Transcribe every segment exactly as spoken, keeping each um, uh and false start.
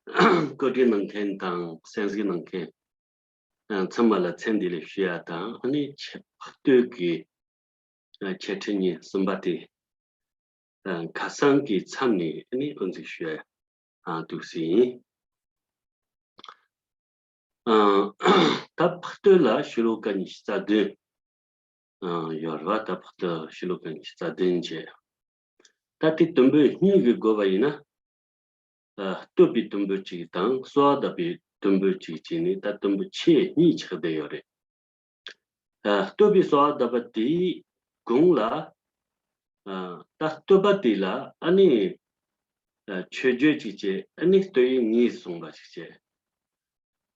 བཀོད་སྒྲིག་གནང་མཁན་དང་གསན་གཟིགས་གནང་མཁན་ཚང་མ་ལ་མཚན་བདེ་ལེགས་ཞུ་ཡ་དང་། ཨ་ནི་ཆེ་བསྟོད་ཀྱི་ཆེད་ཁྲིད་ཉིན་གསུམ་པ་དེ་ཁ་སང་གི་མཚམས་ནས་ཨ་ནི་དབུ་འཛུགས་ཞུ་ཡ་འདུག་སེ་ཡིན། ད་བསྟོད་ལ་ཤོ་ལོ་ཀ་ཉི་ཤུ་རྩ་བདུན་ཡོད་རེད་བ། ད་བསྟོད་ཤོ་ལོ་ཀ་ཉི་ཤུ་རྩ་བདུན་བྱས། ད་དེ་དུམ་བུ་གཉིས་ཀྱི་བགོས་པ་ཡིན་ན། བསྟོད་པའི་དུམ་བུ་གཅིག་དང་གསོལ་བ་གདབ་པའི་དུམ་བུ་གཅིག་བྱས་ནས་ད་དུམ་བུ་ཆེ་གཉིས་ཆགས་བསྡད་ཡོད་རེད། བསྟོད་པའི་གསོལ་བ་གདབ་པ་དེའི་གུང་ལ། ད་བསྟོད་པ་དེ་ལ་ཨ་ནི་མཆོད་བརྗོད་ཅིག་བྱས། ཨ་ནི་བསྟོད་ཡིག་ངོས་བཟུང་བ་ཞིག་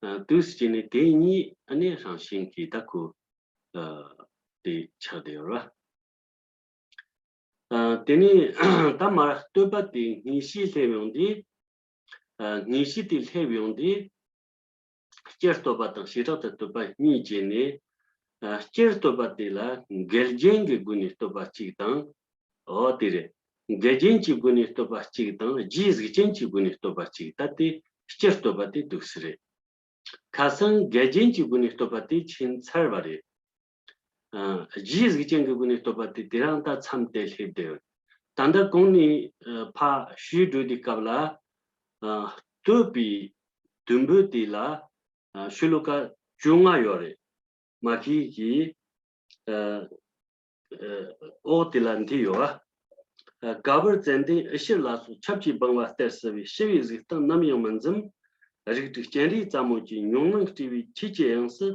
བྱས། དུས་སུ་བྱས་ནས་དེ་གཉིས་ཨ་ནི་རང་བཞིན་གྱིས་ད་ཁོ་དེ་ཆགས་བསྡད་ཡོད་རེད་བ། དེ་ནས་ད་མར་བསྟོད་པ་དེ་ངེས་ཤེས་སླེབས་ཡོང་དུས། ངེས་ཤེས་དེ་སླེབས་ཡོང་དུས། སྤྱིར་བསྟོད་པ་དང་བྱེ་བྲག་ཏུ་བསྟོད་པ་གཉིས་བྱས་ནས། སྤྱིར་བསྟོད་པ་དེ་ལ་འགལ་རྐྱེན་གྱི་སྒོ་ནས་བསྟོད་པ་གཅིག་དང་། འོ་དེ་རེད། འགལ་རྐྱེན་གྱི་སྒོ་ནས་བསྟོད་པ་གཅིག་དང་རྗེས་གཟུགས་ཅན་གྱི་སྒོ་ནས་བསྟོད་པ་གཅིག་ད་དེ་སྤྱིར་བསྟོད་པ་དེ་འདུག་སེ་རེད། ཁ་སང་འགལ་རྐྱེན་གྱི་སྒོ་ནས་བསྟོད་པ་དེ་ཕྱིན་ཚར་བ་རེད། རྗེས་གཟུགས་ཅན་གྱི་སྒོ་ནས་བསྟོད་པ་དེ་དེ་རང་ད་མཚམས་དེ་སླེབས་བསྡད་ཡོད། ད་ལྟ་གོང་ནས་ཕར་ཞུས་འགྲོ་དུས་སྐབས་ལ། བསྟོད་པའི་དུམ་བུ་དེ་ལ་ཤོ་ལོ་ཀ་བཅོ་ལྔ་ཡོད་རེད། མ་གི་གི། འོག་དེ་ལ་འདི་ཡོད་པ། དགའ་བར་ཙན་དན་འི་ཤིར་ལ་སོགས། ཆབ་ཀྱིས་བང་བ་སྟེར་སྲིད་པའི། ཞི་བའི་གཟིགས་སྟངས་ནམ་ཡང་མི་འཛུམ། རིགས་དྲུག་སྤྱན་རས་རྩ་མོ་གྱིས། ཉོན་མོངས་བཀྲུས་པའི་ཆོས་ཀྱི་དབྱིངས་སུ།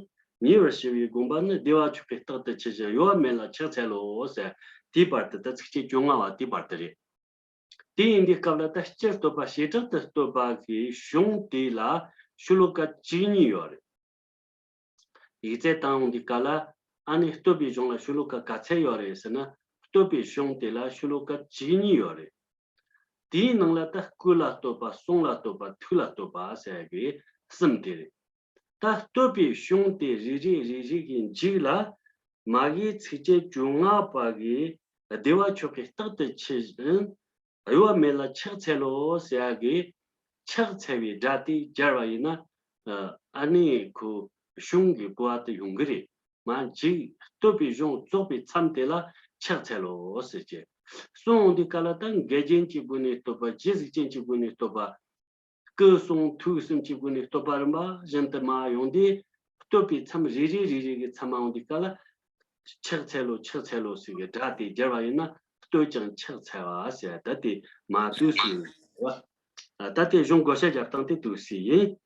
ཉེ་བར་ཞི་བའི་དགོངས་པ་ནི། བདེ་བ་མཆོག་གི་རྟགས་དེ་ཇི་བཞིན། གཡོ་བ་མེད་ལ་ཕྱག་འཚལ་ལོ་ཟེར། དེའི་བར་དུ་ད་ཚིགས་བཅད་བཅོ་ལྔ་བ་དེའི་བར་དུ་རེད། དེ་ཡིན་དུས་སྐབས་ལ་ད་སྤྱིར་བསྟོད་པ་བྱེ་བྲག་ཏུ་བསྟོད་པ་གི་གཞུང་དེ་ལ་ཤོ་ལོ་ཀ་བཅུ་གཉིས་ཡོད་རེད། ཡིག་ཚད་བཏང་ཡོང་དུས་སྐབས་ལ་ཨ་ནི་བསྟོད་པའི་གཞུང་ལ་ཤོ་ལོ་ཀ་ག་ཚད་ཡོད་རེད་ཟེར་ན། བསྟོད་པའི་གཞུང་དེ་ལ་ཤོ་ལོ་ཀ་བཅུ་གཉིས་ཡོད་རེད། དེའི་ནང་ལ་ད་སྐུ་ལ་བསྟོད་པ། གསུང་ལ་བསྟོད་པ། ཐུགས་ལ་བསྟོད་པ་ཟེར་གི་གསུམ་དེ་རེད། ད་བསྟོད་པའི་གཞུང་དེ་རེ་རེ་རེ་རེ་གི་མཇུག་ལ་མ་གི་ཚིགས་བཅད་བཅོ་ལྔ་པ་གི་བདེ་བ་མཆོག་གི་རྟགས་དེ་ཇི་བཞིན། གཡོ་བ་མེད་ལ་ཕྱག་འཚལ་ལོ་ཟེར་ཡ་གི་ཕྱག་འཚལ་བའི་སྒྲ་དེ་སྦྱར་བ་ཡིན་ན། ཨ་ནི་ཁོ་གཞུང་གི་གོ་བ་དེ་ཡོང་གི་རེད། མ་མཇུག་བསྟོད་པའི་གཞུང་རྫོགས་པའི་མཚམས་དེ་ལ་ཕྱག་འཚལ་ལོ་ཟེར་གི། གསུང་ཡོང་དུས་སྐབས་ལ་ད་འགལ་རྐྱེན་གྱི་སྒོ་ནས་བསྟོད་པ། རྗེས་གཟུགས་ཅན་གྱི་སྒོ་ནས་བསྟོད་པ། སྐུ་གསུང་ཐུགས་གསུམ་གྱི་སྒོ་ནས་བསྟོད་པ་རིམ་པ་བཞིན་དུ་མར་ཡོང་དུས། བསྟོད་པའི་མཚམས་རེ་རེ་རེ་རེ་གི་མཚམས་མ་ཡོང་དུས་སྐབས་ལ། ཕྱག་འཚལ་ལོ་ཕྱག་འཚལ་ལོ་ཟེར་གི་སྒྲ་དེ་སྦྱར་བ་ཡིན་ན། བསྟོད་ཅིང་ཕྱག་འཚལ་བ་ཟེར་ད་དེ་མ་དུས་སུ་ཡིན་པ། ད་དེ་གཞུང་བགོ་བཤའ་རྒྱག་སྟངས་དེ་དུས་སུ་ཡིན།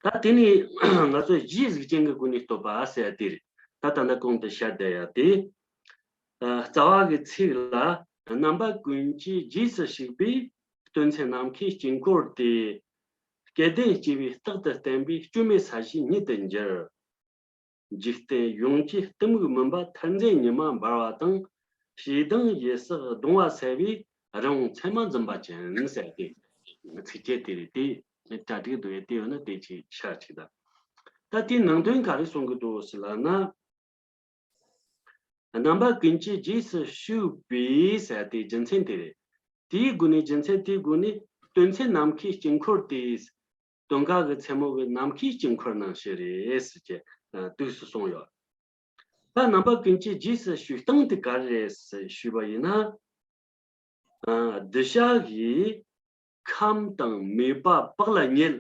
ད་དེ་ནས་ང་ཚོས་རྗེས་གཟུགས་ཅན་གྱི་སྒོ་ནས་བསྟོད་པ་ཟེར་དེ་རེད། ད་ད་ལྟ་གོང་དུ་བཤད་བསྡད་ཡ་དེ། རྩ་བ་གི་ཚིག་ལ། རྣམ་པ་ཀུན་གྱིས་རྗེས་སུ་ཞུགས་པའི། སྟོན་མཚན་ནམ་མཁའི་དཀྱིལ་འཁོར་དེ། སྐལ་ལྡན་སྐྱེ་བོས་རྟག་ཏུ་བསྟེན་པའི། སྐྱོན་མེད་ས་གཞིའི་ཉིད་དུ་འགྱུར། འཇིག་རྟེན་ཡོངས་ཀྱི་གཏི་མུག་མུན་པ། མཐར་འཛིན་ཉི་མ་འབར་བ་དང་། ཞེ་སྡང་ཡེ་སྲོག་གདུང་བ་སེལ་བའི། རི་བོང་མཚན་མ་འཛིན་པ་ཅན་ཟེར་ཏེ། ཚིགས་བཅད་དེ་རེད་དེ། གྲ་སྒྲིག་འདུག་ཡ་དེ་ཡོད་ན་དེ་ཅིག་ཤར་ཅིག་དང་། ད་དེའི་ནང་དོན་ག་རེ་གསུང་གི་འདུག་ཟེར་ལབ་ན། རྣམ་པ་ཀུན་གྱིས་རྗེས་སུ་ཞུགས་པའི་ཟེར་ཏེ་རྒྱུ་མཚན་དེ་རེད། དེའི་སྒོ་ནས་རྒྱུ་མཚན་དེའི་སྒོ་ནས་སྟོན་མཚན་ནམ་མཁའི་དཀྱིལ་འཁོར་དེ། སྟོན་ཁ་གི་མཚན་མོ་གི་ནམ་མཁའི་དཀྱིལ་འཁོར་ནང་བཞིན་རེད་ཟེར་གྱི་དུས་སུ་གསུངས་ཡོད། ད་རྣམ་པ་ཀུན་གྱིས་རྗེས་སུ་ཞུགས་སྟངས་དེ་ག་རེ་རེད་ཟེར་ཞུས་པ་ཡིན་ན། གདུལ་བྱ་གི་ཁམས་དང་མོས་པ་བག་ལ་ཉལ།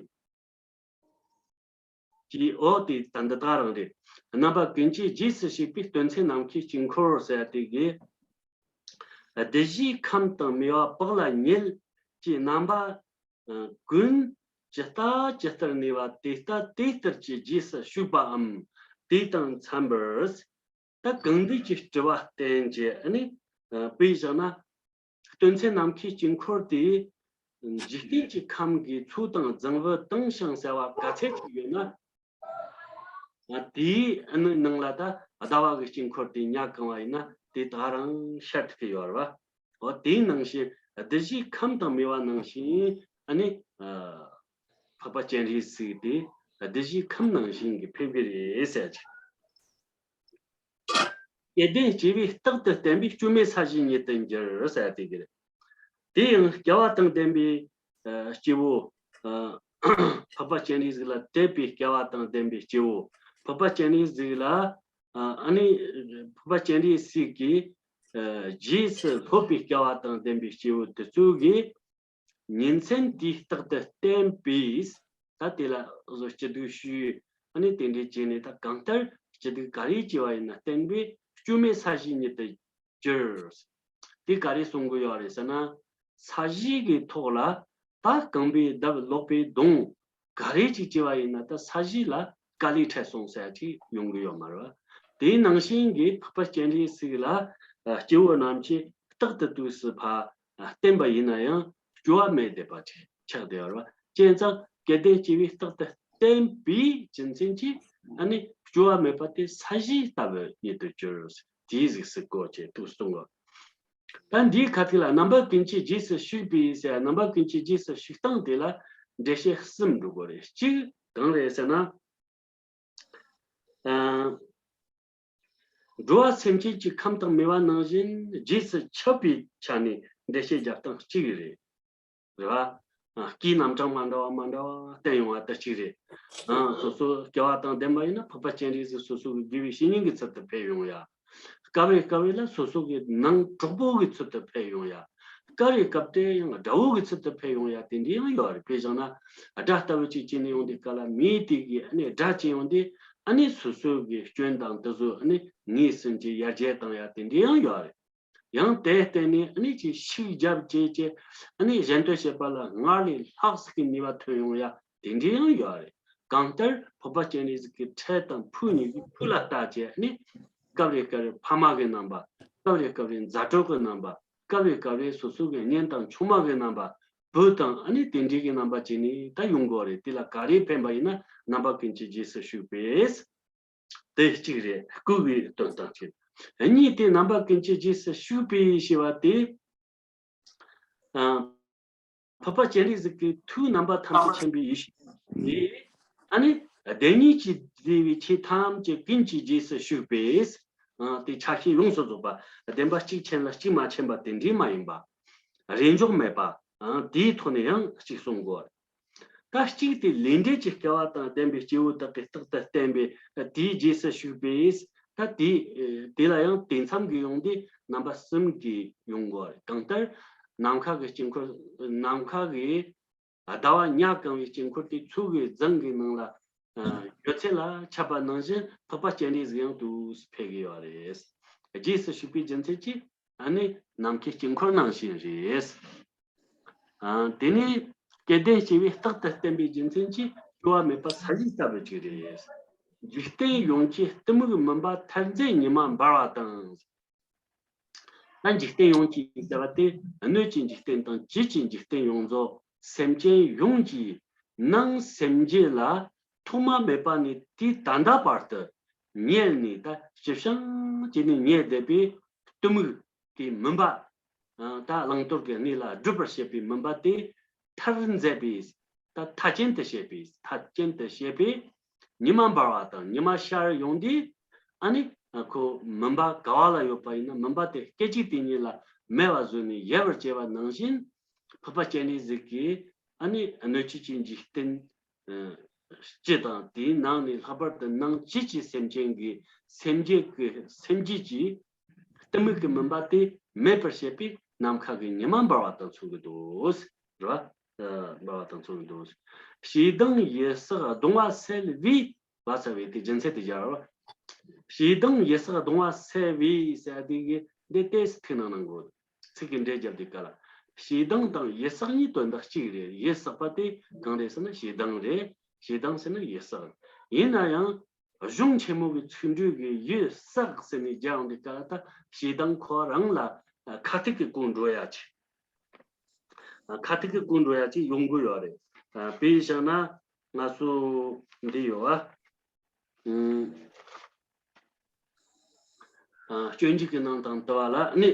ཀྱི་འོ་དེ་ད་འདི་དག་རང་རེད། རྣམ་པ་ཀུན་གྱིས་རྗེས་སུ་ཞུགས་པའི། སྟོན་མཚན་ནམ་མཁའི་དཀྱིལ་འཁོར་ཟེར་དེ་གི། གདུལ་བྱའི་ཁམས་དང་མོས་པ་བག་ལ་ཉལ་གྱི་རྣམ་པ་ཀུན་ཇི་ལྟ་ཇི་ལྟར་གནས་པ་དེ་ལྟ་དེ་ལྟར་གྱི་རྗེས་སུ་ཞུགས་པའམ། དེ་དང་འཚམ་པར། ད་གང་འདུལ་གྱི་སྤྲུལ་པ་བསྟན་བྱས་ནི། དཔེ་བཞག་ན། སྟོན་མཚན་ནམ་མཁའི་དཀྱིལ་འཁོར་དེ། འཇིག་རྟེན་གྱི་ཁམས་ཀྱི་མཚོ་དང་རྫིང་བུ་དྭངས་ཤིང་གསལ་བ་ག་ཚད་ཅིག་ཡོད་ན། དེའི་ནང་ལ་ད་ཟླ་བ་གི་དཀྱིལ་འཁོར་དེ་ཉ་གང་བ་ཡིན་ན་དེ་དག་རང་ཤར་ཐུབ་ཀྱི་ཡོད་རེད་བ། འོ་དེའི་ནང་བཞིན་གདུལ་བྱའི་ཁམས་དང་མོས་པ་ནང་བཞིན་ཨ་ནི། འཕགས་པ་སྤྱན་རས་གཟིགས་དེ་གདུལ་བྱའི་ཁམས་ནང་བཞིན་གྱི་ཕེབས་ཀྱི་རེད་ཟེར་གྱི། སྐལ་ལྡན་སྐྱེ་བོས་རྟག་ཏུ་བསྟེན་པའི། སྐྱོན་མེད་ས་གཞིའི་ཉིད་དུ་འགྱུར་ཟེར་དེ་གི་རེད། དེ་ཡང་སྐལ་བ་དང་ལྡན་པའི་ སྐྱེ་བོ། འཕགས་པ་སྤྱན་རས་གཟིགས་ལ་དད་པའི་སྐལ་བ་དང་ལྡན་པའི་སྐྱེ་བོ། འཕགས་པ་སྤྱན་རས་གཟིགས་ལ། ཨ་ནི། འཕགས་པ་སྤྱན་རས་གཟིགས་ཀྱི། རྗེས་སུ་སློབ་པའི་སྐལ་བ་དང་ལྡན་པའི་སྐྱེ་བོ་དེ་ཚོ་གིས། ཉིན་མཚན་དུས་རྟག་ཏུ་བསྟེན་པས། ད་དེ་ལ་བཟོ་སྐྱིད་སྡུག་ཞུས། ཨ་ནི་དེ་འདྲའི་བྱས་ནས་ད་གང་ལྟར་སྐྱིད་སྡུག་ག་རེ་སྐྱེ་བ་ཡིན་ན་བསྟེན་པས་སྐྱོན་མེད་ས་གཞིའི་ཉིད་དུ་གྱུར། དེ་ག་རེ་གསུང་གི་ཡོད་རེད་ཟེར་ན། ས་གཞི་གི་ཐོག་ལ་ད་རྐང་པའི་འདབས་ལོག་པའི་གདོང་ག་རེ་ཅིག་བྱས་པ་ཡིན་ན་ད་ས་གཞི་ལ་དཀའ་ལས་འཕྲད་སོང་ཟེར་ཅིག་ཡོང་གི་ཡོད་མ་རེད་བ། དེའི་ནང་བཞིན་གྱི་འཕགས་པ་སྤྱན་རས་གཟིགས་ལ་སྐྱེ་བོ་རྣམས་ཀྱིས་རྟག་ཏུ་དུས་སུ་ཕར་བསྟེན་པ་ཡིན་ན་ཡང་སྐྱོ་བ་མེད་བསྡད་པ་ཅིག་ཆགས་བསྡད་ཡོད་རེད་བ། བྱས་ཙང་སྐལ་ལྡན་སྐྱེ་བོས་རྟག་ཏུ་བསྟེན་པའི་རྒྱུ་མཚན་གྱིས་ཨ་ནི་སྐྱོ་བ་མེད་པ་དེ་ས་གཞི་ལྟ་བུ་ཉིད་དུ་གྱུར། དེའི་གཟུགས་སུ་བཀོད་ཅེས་ཐུགས་གསུང་གོ། ད་འདིའི་ཁ་ཐུག་ལ་རྣམ་པ་ཀུན་གྱི་རྗེས་སུ་ཞུགས་པའི་ཟེར། རྣམ་པ་ཀུན་གྱི་རྗེས་སུ་ཞུགས་སྟངས་དེ་ལ་འགྲེལ་བཤད་གསུམ་འགྲོ་དགོས་རེད། གཅིག་གང་རེད་ཟེར་ན། ཨ། འགྲོ་བ་སེམས་ཅན་གྱི་ཁམས་དང་མོས་པ་ནང་བཞིན་རྗེས་སུ་ཆགས་པའི་ཆ་ནས་འགྲེལ་བཤད་རྒྱབ་སྟངས་གཅིག་རེད། རེད་བ། ཨ། སྐུའི་རྣམ་གྲངས་མ་འདྲ་བ་མ་འདྲ་བ་བསྟན་ཡོང་བ་དེ་གཅིག་རེད། ཨ། སོ་སོ་སྐལ་བ་དང་ལྡན་པ་ཡིན་ན་འཕགས་པ་སྤྱན་རས་གཟིགས་སོ་སོ་གི་དགེ་བའི་བཤེས་གཉེན་གྱི་ཚུལ་དུ་ཕེབས་ཡོང་ཡ། སྐབས་རེ་སྐབས་རེ་ལ་སོ་སོ་གི་ནང་གྲོགས་པོ་གི་ཚུལ་དུ་ཕེབས་ཡོང་ཡ། སྐབས་རེ་སྐབས་དེ་ཡང་དགྲ་བོ་གི་ཚུལ་དུ་ཕེབས་ཡོང་ཡ་དེ་འདྲ་ཡང་ཡོད་རེད། དཔེ་བཞག་ན་དགྲ་ལྟ་བུ་ཅིག་བྱས་ནས་ཡོང་དུས་སྐབས་ལ་མིའི་དུས་ཀྱི་ཨ་ནི་དགྲ་བྱས་ཡོང་དུས་ཨ་ནི་སོ་སོ་གི་སྐྱོན་དང་དེ་ཚོ་ཨ་ནི་ངེས་ཟིན་གྱི་ཡར་རྒྱས་བཏང་ཡ་དེ་འདྲ་ཡང་ཡོད་རེད། ཡང་དེ་བརྟེན་ནས་ཨ་ནི་ཅིག་ཤུགས་རྒྱབ་བྱས་བྱས་ཨ་ནི་གཞན་དོན་བྱེད་པ་ལ་སྔར་ལས་ལྷག་ཟིག་གི་ནུས་པ་ཐོན་ཡོང་ཡ་དེ་འདྲ་ཡང་ཡོད་རེད། གང་ལྟར་འཕགས་པ་སྤྱན་རས་གཟིགས་ཀྱི་ཁྲི་དང་ཕུག་གཉིས་ཀྱི་ཕུག་ལ་བལྟ་བྱས་ཨ་ནི་སྐབས་རེ་སྐབས་རེ་ཕ་མ་གི་རྣམ་པ། སྐབས་རེ་སྐབས་རེ་མཛའ་གྲོགས་ཀྱི་རྣམ་པ། སྐབས་རེ་སྐབས་རེ་སོ་སོ་གི་གཉེན་དང་ཆུང་མ་གི་རྣམ་པ། བུ་དང་ཨ་ནི་དེ་འདྲའི་གི་རྣམ་པ་བྱས་ནས་ད་ཡོང་དགོས་རེད། དེ་ལ་ག་རེ་ཕན་པ་ཡིན་ན་རྣམ་པ་ཀུན་གྱི་རྗེས་སུ་ཞུགས་པས། དེ་གཅིག་རེད། སྐུ་གི་དོན་དང་བཅས། གཉིས་དེ་རྣམ་པ་ཀུན་གྱི་རྗེས་སུ་ཞུགས་པའི་ཞེས་པ་དེ། ཨ། འཕགས་པ་སྤྱན་རས་གཟིགས་ཀྱི་ཐུགས་རྣམ་པ་ཐམས་ཅད་མཁྱེན་པའི་ཡེ་ཤེས་དེ། ཨ་ནི་བདེན་གཉིས་ཀྱིས་བསྡུས་པའི་ཆོས་ཐམས་ཅད་ཀུན་གྱི་རྗེས་སུ་ཞུགས་པས། ཨ། དེ་ཆ་ཤས་ཡོངས་སུ་རྫོགས་པ། བདེན་པ་གཅིག་མཁྱེན་ལ་གཅིག་མ་མཁྱེན་པ་དེ་འདྲའི་མ་ཡིན་པ། རེས་འཇོག་མེད་པ། ཨ། དེའི་ཐོག་ནས་ཡང་གཅིག་གསུང་དགོས། ད་གཅིག་དེ་ལས་འབྲས་ཀྱི་སྐལ་བ་དང་ལྡན་པའི་སྐྱེ་བོ་དག་གིས་རྟག་ཏུ་བསྟེན་པས་དེའི་རྗེས་སུ་ཞུགས་པས། ད་དེ་དེ་ལ་ཡང་དེ་མཚམས་ཀྱི་ཡོང་དུས་རྣམ་པ་གསུམ་གྱིས་ཡོང་དགོས། གང་ལྟར་ནམ་མཁའ་གི་དཀྱིལ་འཁོར། ནམ་མཁའ་གི་ཟླ་བ་ཉ་གང་བའི་དཀྱིལ་འཁོར་དེ་ཚོགས་ཀྱི་རྫིང་གི་ནང་ལ་ཡོད་ཚད་ལ་ཁྱབ་པ་ནང་བཞིན་འཕགས་པ་སྤྱན་རས་གཟིགས་ཡང་དུས་སུ་ཕེབས་ཀྱི་ཡོད་རེད། རྗེས་སུ་ཞུགས་པའི་རྒྱུ་མཚན་གྱིས། ཨ་ནི་ནམ་མཁའི་དཀྱིལ་འཁོར་ནང་བཞིན་རེད། ཨ། དེ་ནས་སྐལ་ལྡན་སྐྱེ་བོས་རྟག་ཏུ་བསྟེན་པའི་རྒྱུ་མཚན་གྱིས་སྐྱོ་བ་མེད་པ་ས་གཞི་ལྟ་བུ་ཅིག་རེད། འཇིག་རྟེན་ཡོངས་ཀྱི་གཏི་མུག་མུན་པ་མཐར་འཛིན་ཉི་མ་འབར་བ་དང་། ད་འཇིག་རྟེན་ཡོངས་ཀྱི་ཟེར་བ་དེ་སྣོད་ཀྱི་འཇིག་རྟེན་དང་བྱེད་ཀྱི་འཇིག་རྟེན་ཡོངས་རྫོགས་སེམས་ཅན་ཡོངས་ཀྱི་ནང་སེམས་རྒྱུད་ལ་ཐོག་མ་མེད་པ་ནས་དུས་ད་ལྟ་བར་དུ་ཉལ་ནས། ད་ཞིབ་བཤང་བྱས་ནས་ཉལ་བསྡད་པའི་གཏི་མུག་གི་མུན་པ། ཨ། ད་བླང་དོར་གྱི་གནས་ལ་སྒྲིབ་པར་བྱེད་པའི་མུན་པ་དེ་མཐར་མཛད་པའི། ད་མཐའ་ཅན་དུ་བྱེད་པའི། མཐའ་ཅན་དུ་བྱེད་པའི་ཉི་མ་འབར་བ་དང་ཉི་མ་ཤར་ཡོང་དུས། ཨ་ནི་ཁོ་མུན་པ་ག་བ་ལ་ཡོད་པ་ཡིན་ན་མུན་པ་དེ་སྐད་ཅིག་དེ་ཉིད་ལ་མེད་པ་བཟོས་ནས་ཡལ་བར་བྱེད་པ་ནང་བཞིན། འཕགས་པ་སྤྱན་རས་གཟིགས་ཀྱིས་ཨ་ནི་སྣོད་བཅུད་ཀྱི་འཇིག་རྟེན་སྤྱི་དང་དེའི་ནང་ནས་ལྷག་པར་དུ་ནང་བཅུད་ཀྱི་སེམས་ཅན་གྱི་སེམས་རྒྱུད་ཀྱི་སེམས་རྒྱུད་ཀྱི་གཏི་མུག་གི་མུན་པ་དེ་མེད་པར་བྱེད་པའི་ནམ་མཁའ་གི་ཉི་མ་འབར་བ་དང་མཚུངས་ཀྱི་འདུག། རེད་བ། འབར་བ་དང་མཚུངས་ཀྱི་འདུག། ཞེ་སྡང་ཡི་སག་གདུང་བ་སེལ་བའི། བ་ས་བའི་དེ་རྒྱུ་མཚན་དེ་སྦྱར་བ། ཞེ་སྡང་ཡི་སག་གདུང་བ་སེལ་བའི་ཟེར་དེ་གི་འདི་ཏོག་ཙམ་ཐུགས་སྣང་གནང་དགོས། ཚིག་གི་འགྲེལ་རྒྱབ་དུས་སྐབས་ལ། ཞེ་སྡང་དང་ཡི་སག་གཉིས་དོན་དག་གཅིག་རེད། ཡི་སག་པ་དེ་གང་རེད་ཟེར་ན་ཞེ་སྡང་རེད། ཞེ་སྡང་ཟེར་ན་ཡི་སག་རེད། ཡིན་ན་ཡང་གཞུང་ཆེན་མོ་གི་ཚིག་འགྲོས་ཀྱི་ཡི་སག་ཟེར་ནས་སྦྱར་ཡོང་དུས་སྐབས་ལ། ད་ཞེ་སྡང་ཁོ་རང་ལ་ཁ་ཐུག་གི་གོ་འགྲོ་ཡ་ཅིག། ཁ་ཐུག་གི་གོ་འགྲོ་ཡ་ཅིག་ཡོང་གི་ཡོད་རེད། དཔེ་བཞག་ན་ང་ཚོ་འདི་ཡོད་བ། ཨ། སྤྱོད་འཇུག་གི་ནང་དང་དུ་བ་ལ་ནི།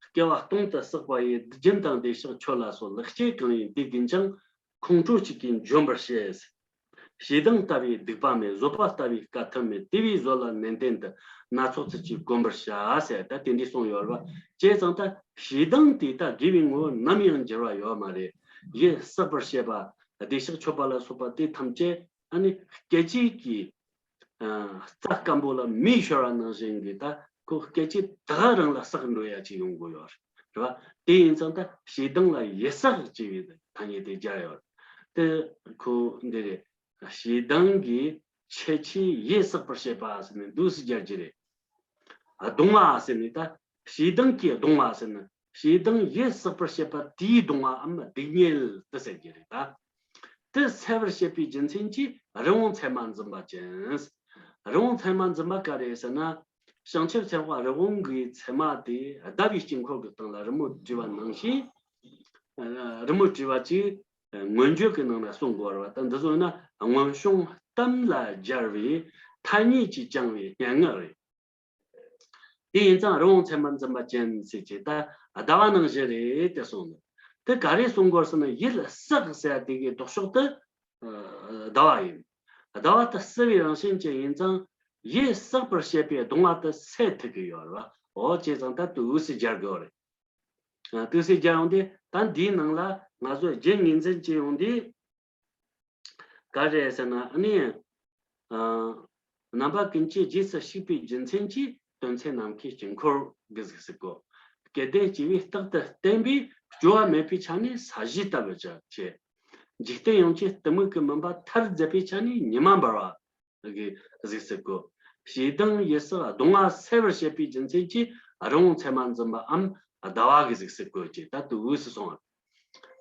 སྐྱེ་བ་སྟོང་དུ་བསགས་པ་ཡི། རྒྱུན་དང་བདེ་གཤེགས་མཆོད་ལ་གསོལ། ལེགས་སྤྱད་གང་ཡིན་དེ་ཀུན་ཀྱང་། ཁོང་ཁྲོ་གཅིག་གིས་འཇོམས་པར་བྱེད། ཞེ་སྡང་ལྟ་བུའི་སྡིག་པ་མེད། བཟོད་པ་ལྟ་བུའི་དཀའ་ཐུབ་མེད། དེ་བས་བཟོད་ལ་ནན་ཏན་དུ། སྣ་ཚོགས་ཚུལ་གྱིས་བསྒོམ་པར་བྱ། ཟེར་ད་དེ་འདྲའི་གསུངས་ཡོད་རེད་བ། བྱས་ཙང་ད་ཞེ་སྡང་དེ་ད་དགེ་བའི་ངོ་བོ་ནམ་ཡང་འགྱུར་བ་ཡོད་མ་རེད། ཡིད་བསགས་པར་བྱེད་པ། བདེ་གཤེགས་མཆོད་པ་ལ་སོགས་པ་དེ་ཐམས་ཅད་ཨ་ནི་སྐད་ཅིག་གིས་ཨ་རྩྭ་སྐམ་པོ་ལ་མེ་ཤོར་བ་ནང་བཞིན་གྱི་ད་ཁོ་སྐད་ཅིག་དག་རང་ལ་བསགས་འགྲོ་ཡ་ཅིག་ཡོང་དགོས་ཡོད་རེད་བ། དེ་ཡིན་ཙང་ད་ཞེ་སྡང་ལ་ཡིད་བསགས་ཅེས་པའི་ཐ་སྙད་དེ་སྦྱར་ཡོད་རེད། དེ་ཁོ་འདི་རེད། ཞེ་སྡང་གིས་ཆེ་ཆེ་ཡིད་བསགས་པར་བྱེད་པ་ཟེར་ནས་འདུག་སེ་སྦྱར་གྱི་རེད། གདུང་བ་ཟེར་ནས་ད་ཞེ་སྡང་གིས་གདུང་བ་ཟེར་ན་ཞེ་སྡང་ཡིད་བསགས་པར་བྱེད་པ་དེའི་གདུང་བའམ་སྡུག་བསྔལ་དེ་ཟེར་གྱི་རེད་ད། དེ་སེལ་བར་བྱེད་པའི་རྒྱུ་མཚན་གྱིས་རི་བོང་མཚན་མ་འཛིན་པ་ཅན། རི་བོང་མཚན་མ་འཛིན་པ་ག་རེ་ཟེར་ན། བྱང་ཆུབ་སེམས་དཔའ་རི་བོང་གི་མཚན་མ་དེ་ཟླ་བའི་དཀྱིལ་འཁོར་གྱི་སྟེང་ལ་རི་མོ་བྲིས་པ་ནང་བཞིན། རི་མོ་བྲིས་པ་ཅིག་མངོན་བརྗོད་ཀྱི་ནང་ན་གསུང་དགོས་པ་ད་འདི་ཚོ་ཡིན་ན་མངོན་བྱུང་གཏམ་ལ་སྦྱར་བའི་ཐ་སྙད་ཀྱིས་བསྐྱངས་པའི་སྙན་ངག་རེད། དེ་ཡིན་ཙང་རི་བོང་མཚན་མ་འཛིན་པ་ཅན་ཟེར་གྱི་ད་ཟླ་བ་ནང་བཞིན་རེད་དེ་གསུངས་འདུག་དེ་ག་རེ་གསུང་དགོས་ཟེར་ན་ཡིད་བསགས་ཟེར་དེ་གའི་ལྡོག་ཕྱོགས་དེ་ཟླ་བ་ཡིན། ཟླ་བ་དེ་བསིལ་བའི་རང་བཞིན་ཅན་ཡིན་ཙང་ཡིད་བསགས་པར་བྱེད་པའི་གདུང་བ་དེ་སེལ་ཐུབ་ཀྱི་ཡོད་རེད་བ། འོ་བྱས་ཙང་ད་དུས་སུ་སྦྱར་དགོས་རེད། དུས་སུ་སྦྱར་ཡོང་དུས་ད་འདིའི་ནང་ལ་ང་ཚོས་རྒྱུ་ངོས་འཛིན་བྱེད་ཡོང་དུས། ག་རེ་ཟེར་ན་ཨ་ནི། རྣམ་པ་ཀུན་གྱི་རྗེས་སུ་ཞུགས་པའི་རྒྱུ་མཚན་གྱིས་དོན་མཚོན་ནམ་མཁའི་དཀྱིལ་འཁོར་གྱི་གཟུགས་སུ་བཀོད། སྐལ་ལྡན་སྐྱེ་བོས་རྟག་ཏུ་བསྟེན་པའི་སྐྱོ་བ་མེད་པའི་ཆ་ནས་ས་གཞི་ལྟ་བུ་ཅིག་བྱས། འཇིག་རྟེན་ཡོངས་ཀྱི་གཏི་མུག་གི་མུན་པ་མཐར་མཛད་པའི་ཆ་ནས་ཉི་མ་འབར་བ་གི་གཟུགས་སུ་བཀོད། ཞེ་སྡང་ཡིད་བསགས་གདུང་བ་སེལ་བར་བྱེད་པའི་རྒྱུ་མཚན་གྱིས་རི་བོང་མཚན་མ་འཛིན་པའམ་ཟླ་བ་གི་གཟུགས་སུ་བཀོད་ཅེས་ད་དུས་སུ་གསུངས།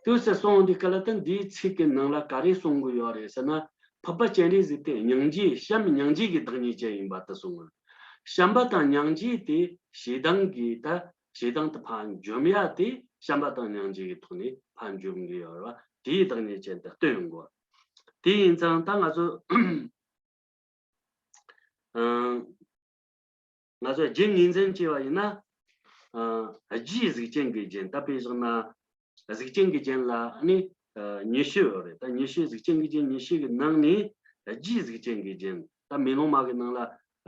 དུས་སུ་གསུངས་འདི་ག་ལ་ད་འདིའི་ཚིག་གི་ནང་ལ་ག་རེ་གསུང་གི་ཡོད་རེད་ཟེར་ན། འཕགས་པ་སྤྱན་རས་གཟིགས་དེ་སྙིང་རྗེ་བྱམས་སྙིང་རྗེ་གི་བདག་ཉིད་ཅན་ཡིན་པ་དེ་གསུངས། བྱམས་པ་དང་སྙིང་རྗེ་དེ་ཞེ་སྡང་གི་ད་ཞེ་སྡང་དུ་ཕར་འཇོམས་ཡ་དེ་བྱམས་པ་དང་སྙིང་རྗེ་གི་ཐོག་ནས་ཕར་འཇོམས་གི་ཡོད་རེད་བ། དེའི་བདག་ཉིད་ཅན་དུ་སྟོན་ཡོང་གོ། དེ་ཡིན་ཙང་ད་ང་ཚོ་ང་ཚོས་རྒྱུ་ངོས་འཛིན་བྱས་པ་ཡིན་ན། ཨ་རྒྱུའི་གཟུགས་ཅན་གྱི་རྒྱན་ད་དཔེ་བཞག་ན། གཟུགས་ཅན་གྱི་རྒྱན་ལ་ནི་ཨ་ཉི་ཤུ་ཡོད་རེད། ད་ཉི་ཤུ་གཟུགས་ཅན་གྱི་རྒྱན་ཉི་ཤུ་གི་ནང་ནས་རྒྱུའི་གཟུགས་ཅན་གྱི་རྒྱན་ད་མེ་ལོང་མ་གི་ནང་ལ་ཨ་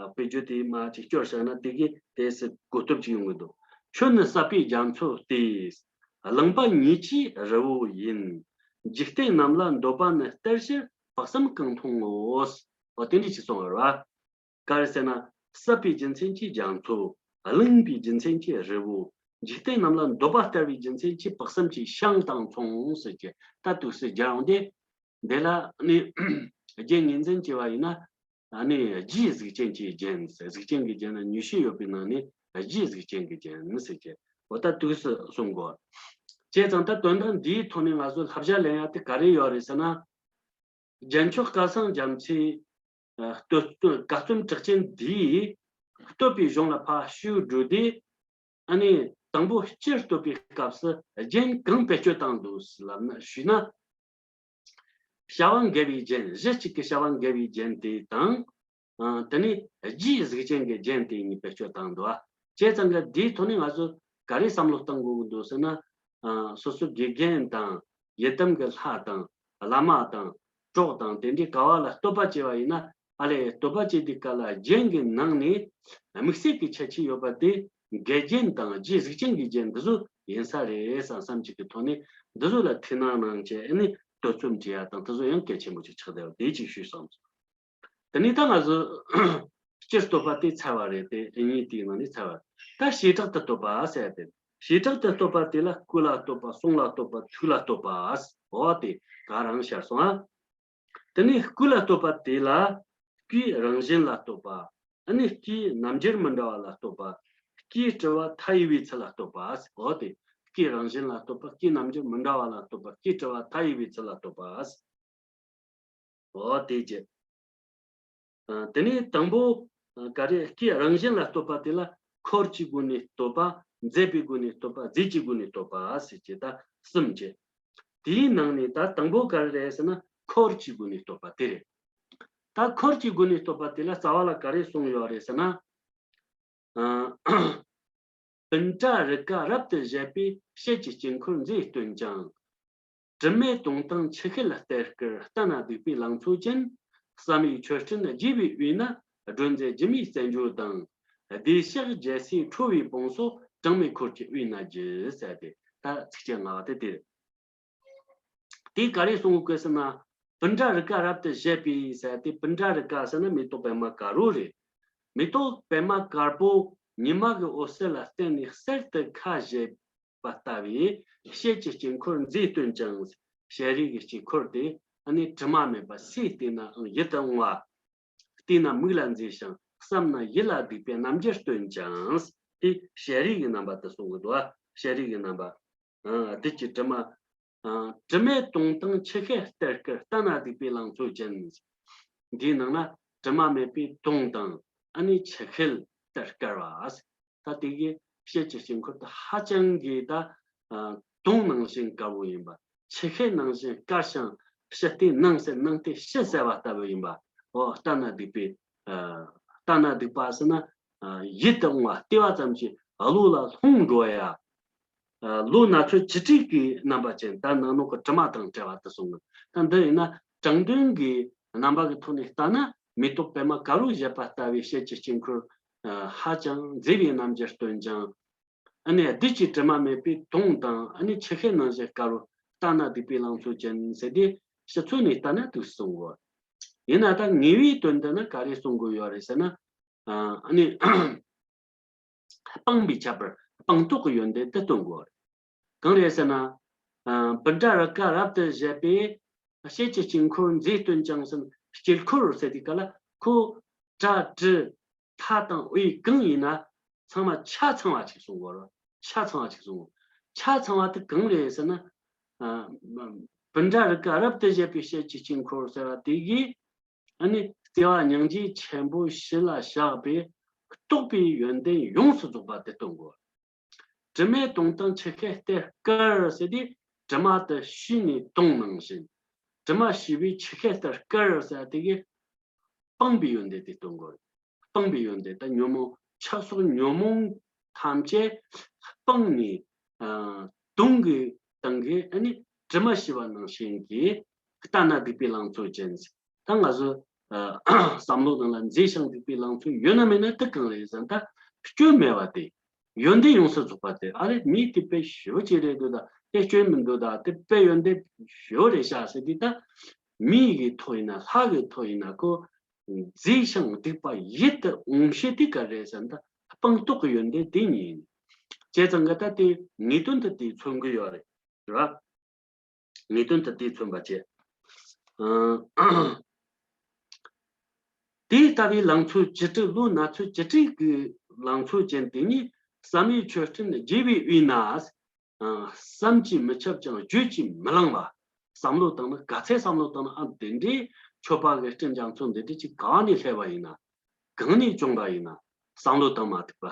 དཔེ་བརྗོད་དེ་མ་ཅིག་སྐྱོར་བཞག་ན་དེ་གི་དེ་སྲིད་གོ་སྟོབས་ཅིག་ཡོང་གི་འདུག་ཁྱོད་ནི་ཟབ་པའི་རྒྱ་མཚོ་སྟེ། གླིང་པ་ཉིད་ཀྱི་རི་བོ་ཡིན། འཇིག་རྟེན་རྣམས་ལ་འདོད་པ་ནི་སྟེར་ཕྱིར་དཔག་བསམ་གང་མཐོང་ངོ་། འོ་དེ་འདྲ་ཅིག་གསུངས་པ་རེད་བ། ག་རེ་ཟེར་ན། ཟབ་པའི་རྒྱུ་མཚན་གྱིས་རྒྱ་མཚོ། གླིང་པའི་རྒྱུ་མཚན་གྱིས་རི་བོ། འཇིག་རྟེན་རྣམས་ལ་འདོད་པ་སྟེར་བའི་རྒྱུ་མཚན་གྱིས་དཔག་བསམ་གྱི་ཤིང་དང་མཚུངས་ཟེར་གྱི་ད་དུས་སུ་སྦྱར་ཡོང་དེ། འདི་ལ་ནི་རྒྱུ་ངོས་འཛིན་བྱས་པ་ཡིན་ན། ནི་རྒྱུའི་གཟུགས་ཅན་གྱི་རྒྱན་ཟེར་གཟུགས་ཅན་གྱི་རྒྱན་ནི་ཉི་ཤུ་ཡོད་པའི་ནང་ནས་རྒྱུའི་གཟུགས་ཅན་གྱི་རྒྱན་ཟེར་གྱི་འོ་ད་དུས་སུ་གསུང་གོ། བྱས་ཙང་ད་དོན་དག་འདིའི་ཐོག་ནས་ང་ཚོ་བསླབ་བྱ་ལེན་ཡ་དེ་ག་རེ་ཡོད་རེད་ཟེར་ན། རྒྱལ་མཆོག་སྐལ་བཟང་རྒྱ་མཚོའི་ཨ་བསྟོད་བསྟོད་བཀའ་རྩོམ་གྲགས་ཅན་འདིའི་བསྟོད་པའི་གཞུང་ལ་ཕར་ཞུགས་འགྲོ་དུས། ཨ་ནི་དང་པོ་སྤྱིར་བསྟོད་པའི་སྐབས་སུ་རྒྱན་གང་བེད་སྤྱོད་བཏང་འདུག་ལབ་ན་ཞུས་ན། བྱ་བ་འགལ་བའི་རྒྱན་གཞི་གཅིག་གི་བྱ་བ་འགལ་བའི་རྒྱན་དེ་དང་། ཨ་དེ་ནས་རྒྱུའི་གཟུགས་ཅན་གྱི་རྒྱན་དེ་གཉིས་བེད་སྤྱོད་བཏང་འདུག་བ། བྱས་ཙང་གི་འདིའི་ཐོག་ནས་ང་ཚོ་ག་རེ་བསམ་བློ་གཏང་དགོས་ཀྱི་འདུག་ཟེར་ན། ཨ་སོ་སོ་དགེ་རྒན་དང་ཡི་དམ་གྱི་ལྷ་དང་བླ་མ་དང་གྲོགས་དང་དེ་འདྲའི་ག་བ་ལ་བསྟོད་པ་བྱས་པ་ཡིན་ན་ཨ་ལས་བསྟོད་པ་བྱས་དུས་སྐབས་ལ་རྒྱན་གྱི་ནང་ནས་དམིགས་བསལ་གྱི་ཁྱད་ཆོས་ཡོད་པ་དེ་འགལ་རྒྱན་དང་རྒྱུའི་གཟུགས་ཅན་གྱི་རྒྱན་འདི་ཚོ་ཡིན་ས་རེད་བསམ་བསམ་གཅིག་གི་ཐོག་ནས་འདི་ཚོ་ལ་ཐུགས་སྣང་གནང་བྱས་ཨ་ནི་བསྟོད་རྩོམ་བྲིས་ཡ་དང་དེ་ཚོ་ཡང་གལ་ཆེན་པོ་ཅིག་ཆགས་བསྡད་པ་དེ་ཅིག་ཞུས་སོང་། དེ་ནས་ད་ང་ཚོ་སྤྱིར་བསྟོད་པ་དེ་ཚར་བ་རེད་དེ་དབྱིན་ཡིག་དེའི་ནང་ནས་ཚར་བ་རེད། ད་བྱེ་བྲག་ཏུ་བསྟོད་པ་ཟེར་ཏེ། བྱེ་བྲག་ཏུ་བསྟོད་པ་དེ་ལ་སྐུ་ལ་བསྟོད་པ་གསུང་ལ་བསྟོད་པ་ཐུགས་ལ་བསྟོད་པ་འོ་དེ་ག་རང་ཤར་སོང་ཨ། དེ་ནས་སྐུ་ལ་བསྟོད་པ་དེ་ལ་སྐུའི་རང་བཞིན་ལ་བསྟོད་པ། ཨ་ནི་སྐུའི་རྣམ་འགྱུར་མི་འདྲ་བ་ལ་བསྟོད་པ། སྐུའི་དྲི་བ་མཐའ་ཡས་པའི་ཚུལ་ལ་བསྟོད་པ་འོ་དེ་སྐུའི་རང་བཞིན་ལ་བསྟོད་པ་སྐུའི་རྣམ་འགྱུར་མི་འདྲ་བ་ལ་བསྟོད་པ་སྐུའི་དྲི་བ་མཐའ་ཡས་པའི་ཚུལ་ལ་བསྟོད་པ། འོ་དེ་རྗེས། ཨ་དེ་ནས་དང་པོ་ཨ་ག་རེ་སྐུའི་རང་བཞིན་ལ་བསྟོད་པ་དེ་ལ་འཁོར་གྱི་སྒོ་ནས་བསྟོད་པ། མཛད་པའི་སྒོ་ནས་བསྟོད་པ། རྫས་ཀྱི་སྒོ་ནས་བསྟོད་པ་ཟེར་གྱི་ད་གསུམ་བྱས། དེའི་ནང་ནས་ད་དང་པོ་ག་རེ་རེད་ཟེར་ན་འཁོར་གྱི་སྒོ་ནས་བསྟོད་པ་དེ་རེད། ད་འཁོར་གྱི་སྒོ་ནས་བསྟོད་པ་དེ་ལ་རྩ་བ་ལ་ག་རེ་གསུངས་ཡོད་རེད་ཟེར་ན། ཨ། པཎ་ཌཱ་རི་ཀ་རབ་ཏུ་བཞད་པའི་ཞལ་གྱི་དཀྱིལ་འཁོར་མཛེས་སྟོན་ཀྱང་། དྲི་མེད་སྟོང་དང་ཆུ་ཤེལ་གཏེར་དཀར་ལྟ་ན་སྡུག་པའི་ལང་ཚོ་ཅན། བསམ་ཡས་མཆོད་སྤྲིན་རྒྱས་པའི་དབུས་ན། སྒྲོལ་མཛད་སྒྱུ་མའི་རྩེད་འཇོ་དང་། བདེ་གཤེགས་རྒྱལ་སྲས་ཁྲོ་བོའི་བང་སོ། གྲངས་མེད་འཁོར་གྱི་དབུས་ན་བརྗིད་ཟེར་ཏེ་ད་ཚིགས་བཅད་ལྔ་པ་དེ་དེ་རེད། དེ་ག་རེ་གསུང་གི་ཟེར་ན། བུམ་སྒྲ་རིག་པ་རབ་ཏུ་བཞད་པའི་ཟེར་ཏེ། བུམ་སྒྲ་རིག་པ་ཟེར་ན་མེ་ཏོག་པད་མ་དཀར་པོ་རེད། མེ་ཏོག་པད་མ་དཀར་པོ་ཉི་མ་གི་འོད་ཟེར་ལ་བརྟེན་ནས་གསར་དུ་ཁ་བཞད་པ་ལྟ་བུའི་ཤེལ་གྱི་དཀྱིལ་འཁོར་མཛེས་སྟོན་ཅིང་། ཤེལ་རིགས་ཀྱི་དཀྱིལ་འཁོར་དེ་ཨ་ནི་དྲི་མ་མེད་པ་སུས་བལྟས་ནའང་ཡིད་དུ་འོང་བ། བལྟས་ན་མིག་ལ་མཛེས་ཤིང་བསམ་ན་ཡིད་ལ་སྡུག་པའི་རྣམ་འགྱུར་སྟོན་ཅིང་། དེ་ཤེལ་རིགས་ཀྱི་རྣམ་པ་དེ་གསུང་གི་འདུག་ཨ། ཤེལ་རིགས་ཀྱི་རྣམ་པ། ཨ། བདུད་ཀྱི་དྲི་མ། ཨ། དྲི་མེད་དུང་དང་ཆུ་ཤེལ་ལྟར་དཀར། ལྟ་ན་སྡུག་པའི་ལང་ཚོ་ཅན། འདིའི་ནང་ན་དྲི་མ་མེད་པའི་དུང་དང་ཨ་ནི་ཆུ་ཤེལ་ལྟར་དཀར་བ། ད་དེ་གི་ཤེལ་གྱི་དཀྱིལ་འཁོར་དེ་ཧ་ཅང་གི་ད་ཨ་དུང་ནང་བཞིན་དཀར་པོ་ཡིན་པ། ཆུ་ཤེལ་ནང་བཞིན་དཀར་ཞིང་ཕྱི་བལྟས་ནང་གསལ། ནང་བལྟས་ཕྱི་གསལ་བ་ལྟ་བུ་ཡིན་པ། འོ། ལྟ་ན་སྡུག་པའི། ཨ། ལྟ་ན་སྡུག་པ་ཟེར་ན། ཨ། ཡིད་དུ་འོང་བ། བལྟས་པ་ཙམ་གྱིས་བློ་ལ་ལྷུང་འགྲོ་ཡ། ཨ། ལོ་ན་ཚོད་བཅུ་དྲུག་གི་རྣམ་པ་ཅན། ད་ནང་ནོག་གི་དྲི་མ་དང་བྲལ་བ་དེ་གསུང་གི། ད་འདི་ཡིན་ན་དྲང་དོན་གྱི་རྣམ་པ་གི་ཐོག་ནས་ལྟ་ན། མེ་ཏོག་པད་མ་དཀར་པོ་བཞད་པ་ལྟ་བུའི་ཤེལ་གྱི་དཀྱིལ་འཁོར། ཨ། ཧ་ཅང་མཛེས་པའི་རྣམ་འགྱུར་སྟོན་ཅིང་། ཨ་ནི་བདུད་ཀྱི་དྲི་མ་མེད་པའི་དུང་དང་། ཨ་ནི་ཆུ་ཤེལ་ནང་བཞིན་དཀར་པོ། ལྟ་ན་སྡུག་པའི་ལང་ཚོ་ཅན་ཟེར་ཏེ། ཕྱི་ཚུལ་ནས་ལྟ་ན་འདུག་གསུང་གོ། ཡིན་ན་ད་ངེས་པའི་དོན་དུ་ན་ག་རེ་གསུང་གི་ཡོད་རེད་ཟེར་ན། ཨ་ནི་སྤངས་པའི་ཁྱད་པར། སྤངས་རྟོགས་ཀྱི་ཡོན་ཏན་དེ་སྟོན་གོ། གང་རེད་ཟེར་ན། ཨ། བུམ་སྒྲ་རིག་པ་རབ་ཏུ་བཞད་པའི་ཤེལ་གྱི་དཀྱིལ་འཁོར་མཛེས་སྟོན་ཅིང་ཟེར། དཀྱིལ་འཁོར་ཟེར་དུས་སྐབས་ལ་ཁོ་སྒྲ་དྲི་མཐའ་དང་དབུས་གང་ཡིན་ན་ཚང་མ་ཆ་ཚང་བ་ཅིག་གསུང་གོ། ཆ་ཚང་བ་ཅིག་གསུང་གོ། ཆ་ཚང་བ་དེ་གང་རེད་ཟེར་ན། ཨ། བུམ་སྒྲ་རིག་པ་རབ་ཏུ་བཞད་པའི་ཤེལ་གྱི་དཀྱིལ་འཁོར་ཟེར་བ་དེ་གིས། ཨ་ནི་བརྩེ་བ་སྙིང་རྗེ་ཆེན་པོ་གཞི་ལ་བཞག་པའི་རྟོགས་པའི་ཡོན་ཏན་ཡོངས་སུ་རྫོགས་པ་དེ་སྟོན་གོ། དྲི་མེད་དུང་དང་ཆུ་ཤེལ་ལྟར་དཀར་ཟེར་དུས། དྲི་མ་དེ་ཞུས་ནས་དུང་ནང་བཞིན། དྲི་མ་ཞུས་པའི་ཆུ་ཤེལ་ལྟར་དཀར་ཟེར་དེ་གིས་སྤངས་པའི་ཡོན་ཏན་དེ་སྟོན་གོ། སྤངས་པའི་ཡོན་ཏན་དེ་ཉོན་མོངས་ཆགས་སོགས་ཉོན་མོངས་ཐམས་ཅད་སྤངས་ནས། ཨ། དུང་གི་སྟེང་གི་ཨ་ནི་དྲི་མ་ཞུས་པ་ནང་བཞིན་གྱི། ལྟ་ན་སྡུག་པའི་ལང་ཚོ་ཅན། ད་ང་ཚོ་ཨ་བསམ་བློ་ནང་ལ་མཛེས་ཤིང་སྡུག་པའི་ལང་ཚོ་ཡོད་ན་མེད་ན་དེ་གང་རེད་ཟེར་ན། ད་སྐྱོན་མེད་པ་དེ། ཡོན་ཏན་ཡོངས་སུ་རྫོགས་པ་དེ། ཨ་རེ། མི་དེ་དཔེ་ཞེ་པོ་ཅིག་རེད་འདུག་ད་དེ་སྐྱོན་མི་འདུག་ད་དེ་དཔེ་ཡོན་ཏན་ཞེ་པོ་རེད་ཤག་ཟེར་དུས། ད་མི་གི་ཐོག་ཡིན་ན་ལྷ་གི་ཐོག་ཡིན་ན་ཁོ་མཛེས་ཤིང་སྡུག་པ་ཡིད་དུ་འོང་ཤེས་དེ་ག་རེད་ཟེར་ན། ད་སྤངས་རྟོགས་ཀྱི་ཡོན་ཏན་དེ་ཉིད་ཡིན། བྱས་ཙང་གི་ད་དེ་ངེས་དོན་དུ་དེ་མཚོན་གི་ཡོད་རེད། རེད་བ། ངེས་དོན་དུ་དེ་མཚོན་པ་བྱས། ཨ། དེ་ལྟ་བུའི་ལང་ཚོ་བཅུ་དྲུག་ལོ་ན་ཚོད་བཅུ་དྲུག་གི་ལང་ཚོ་ཅན་དེ་ཉིད་བསམ་ཡས་མཆོད་སྤྲིན་རྒྱས་པའི་དབུས་ན། ཨ། བསམ་གྱིས་མི་ཁྱབ་ཅིང་བརྗོད་ཀྱིས་མི་ལང་བ། བསམ་བློ་བཏང་ན། ག་ཚད་བསམ་བློ་བཏང་ན། ཨ། འདི་འདྲའི་མཆོད་པ་གི་སྤྲིན་རྒྱ་མཚོ་འདི་འདྲ་ཅིག་གང་ནས་སླེབས་པ་ཡིན་ན། གང་ནས་བྱུང་བ་ཡིན་ན། བསམ་བློ་བཏང་མ་ཐུབ་པ།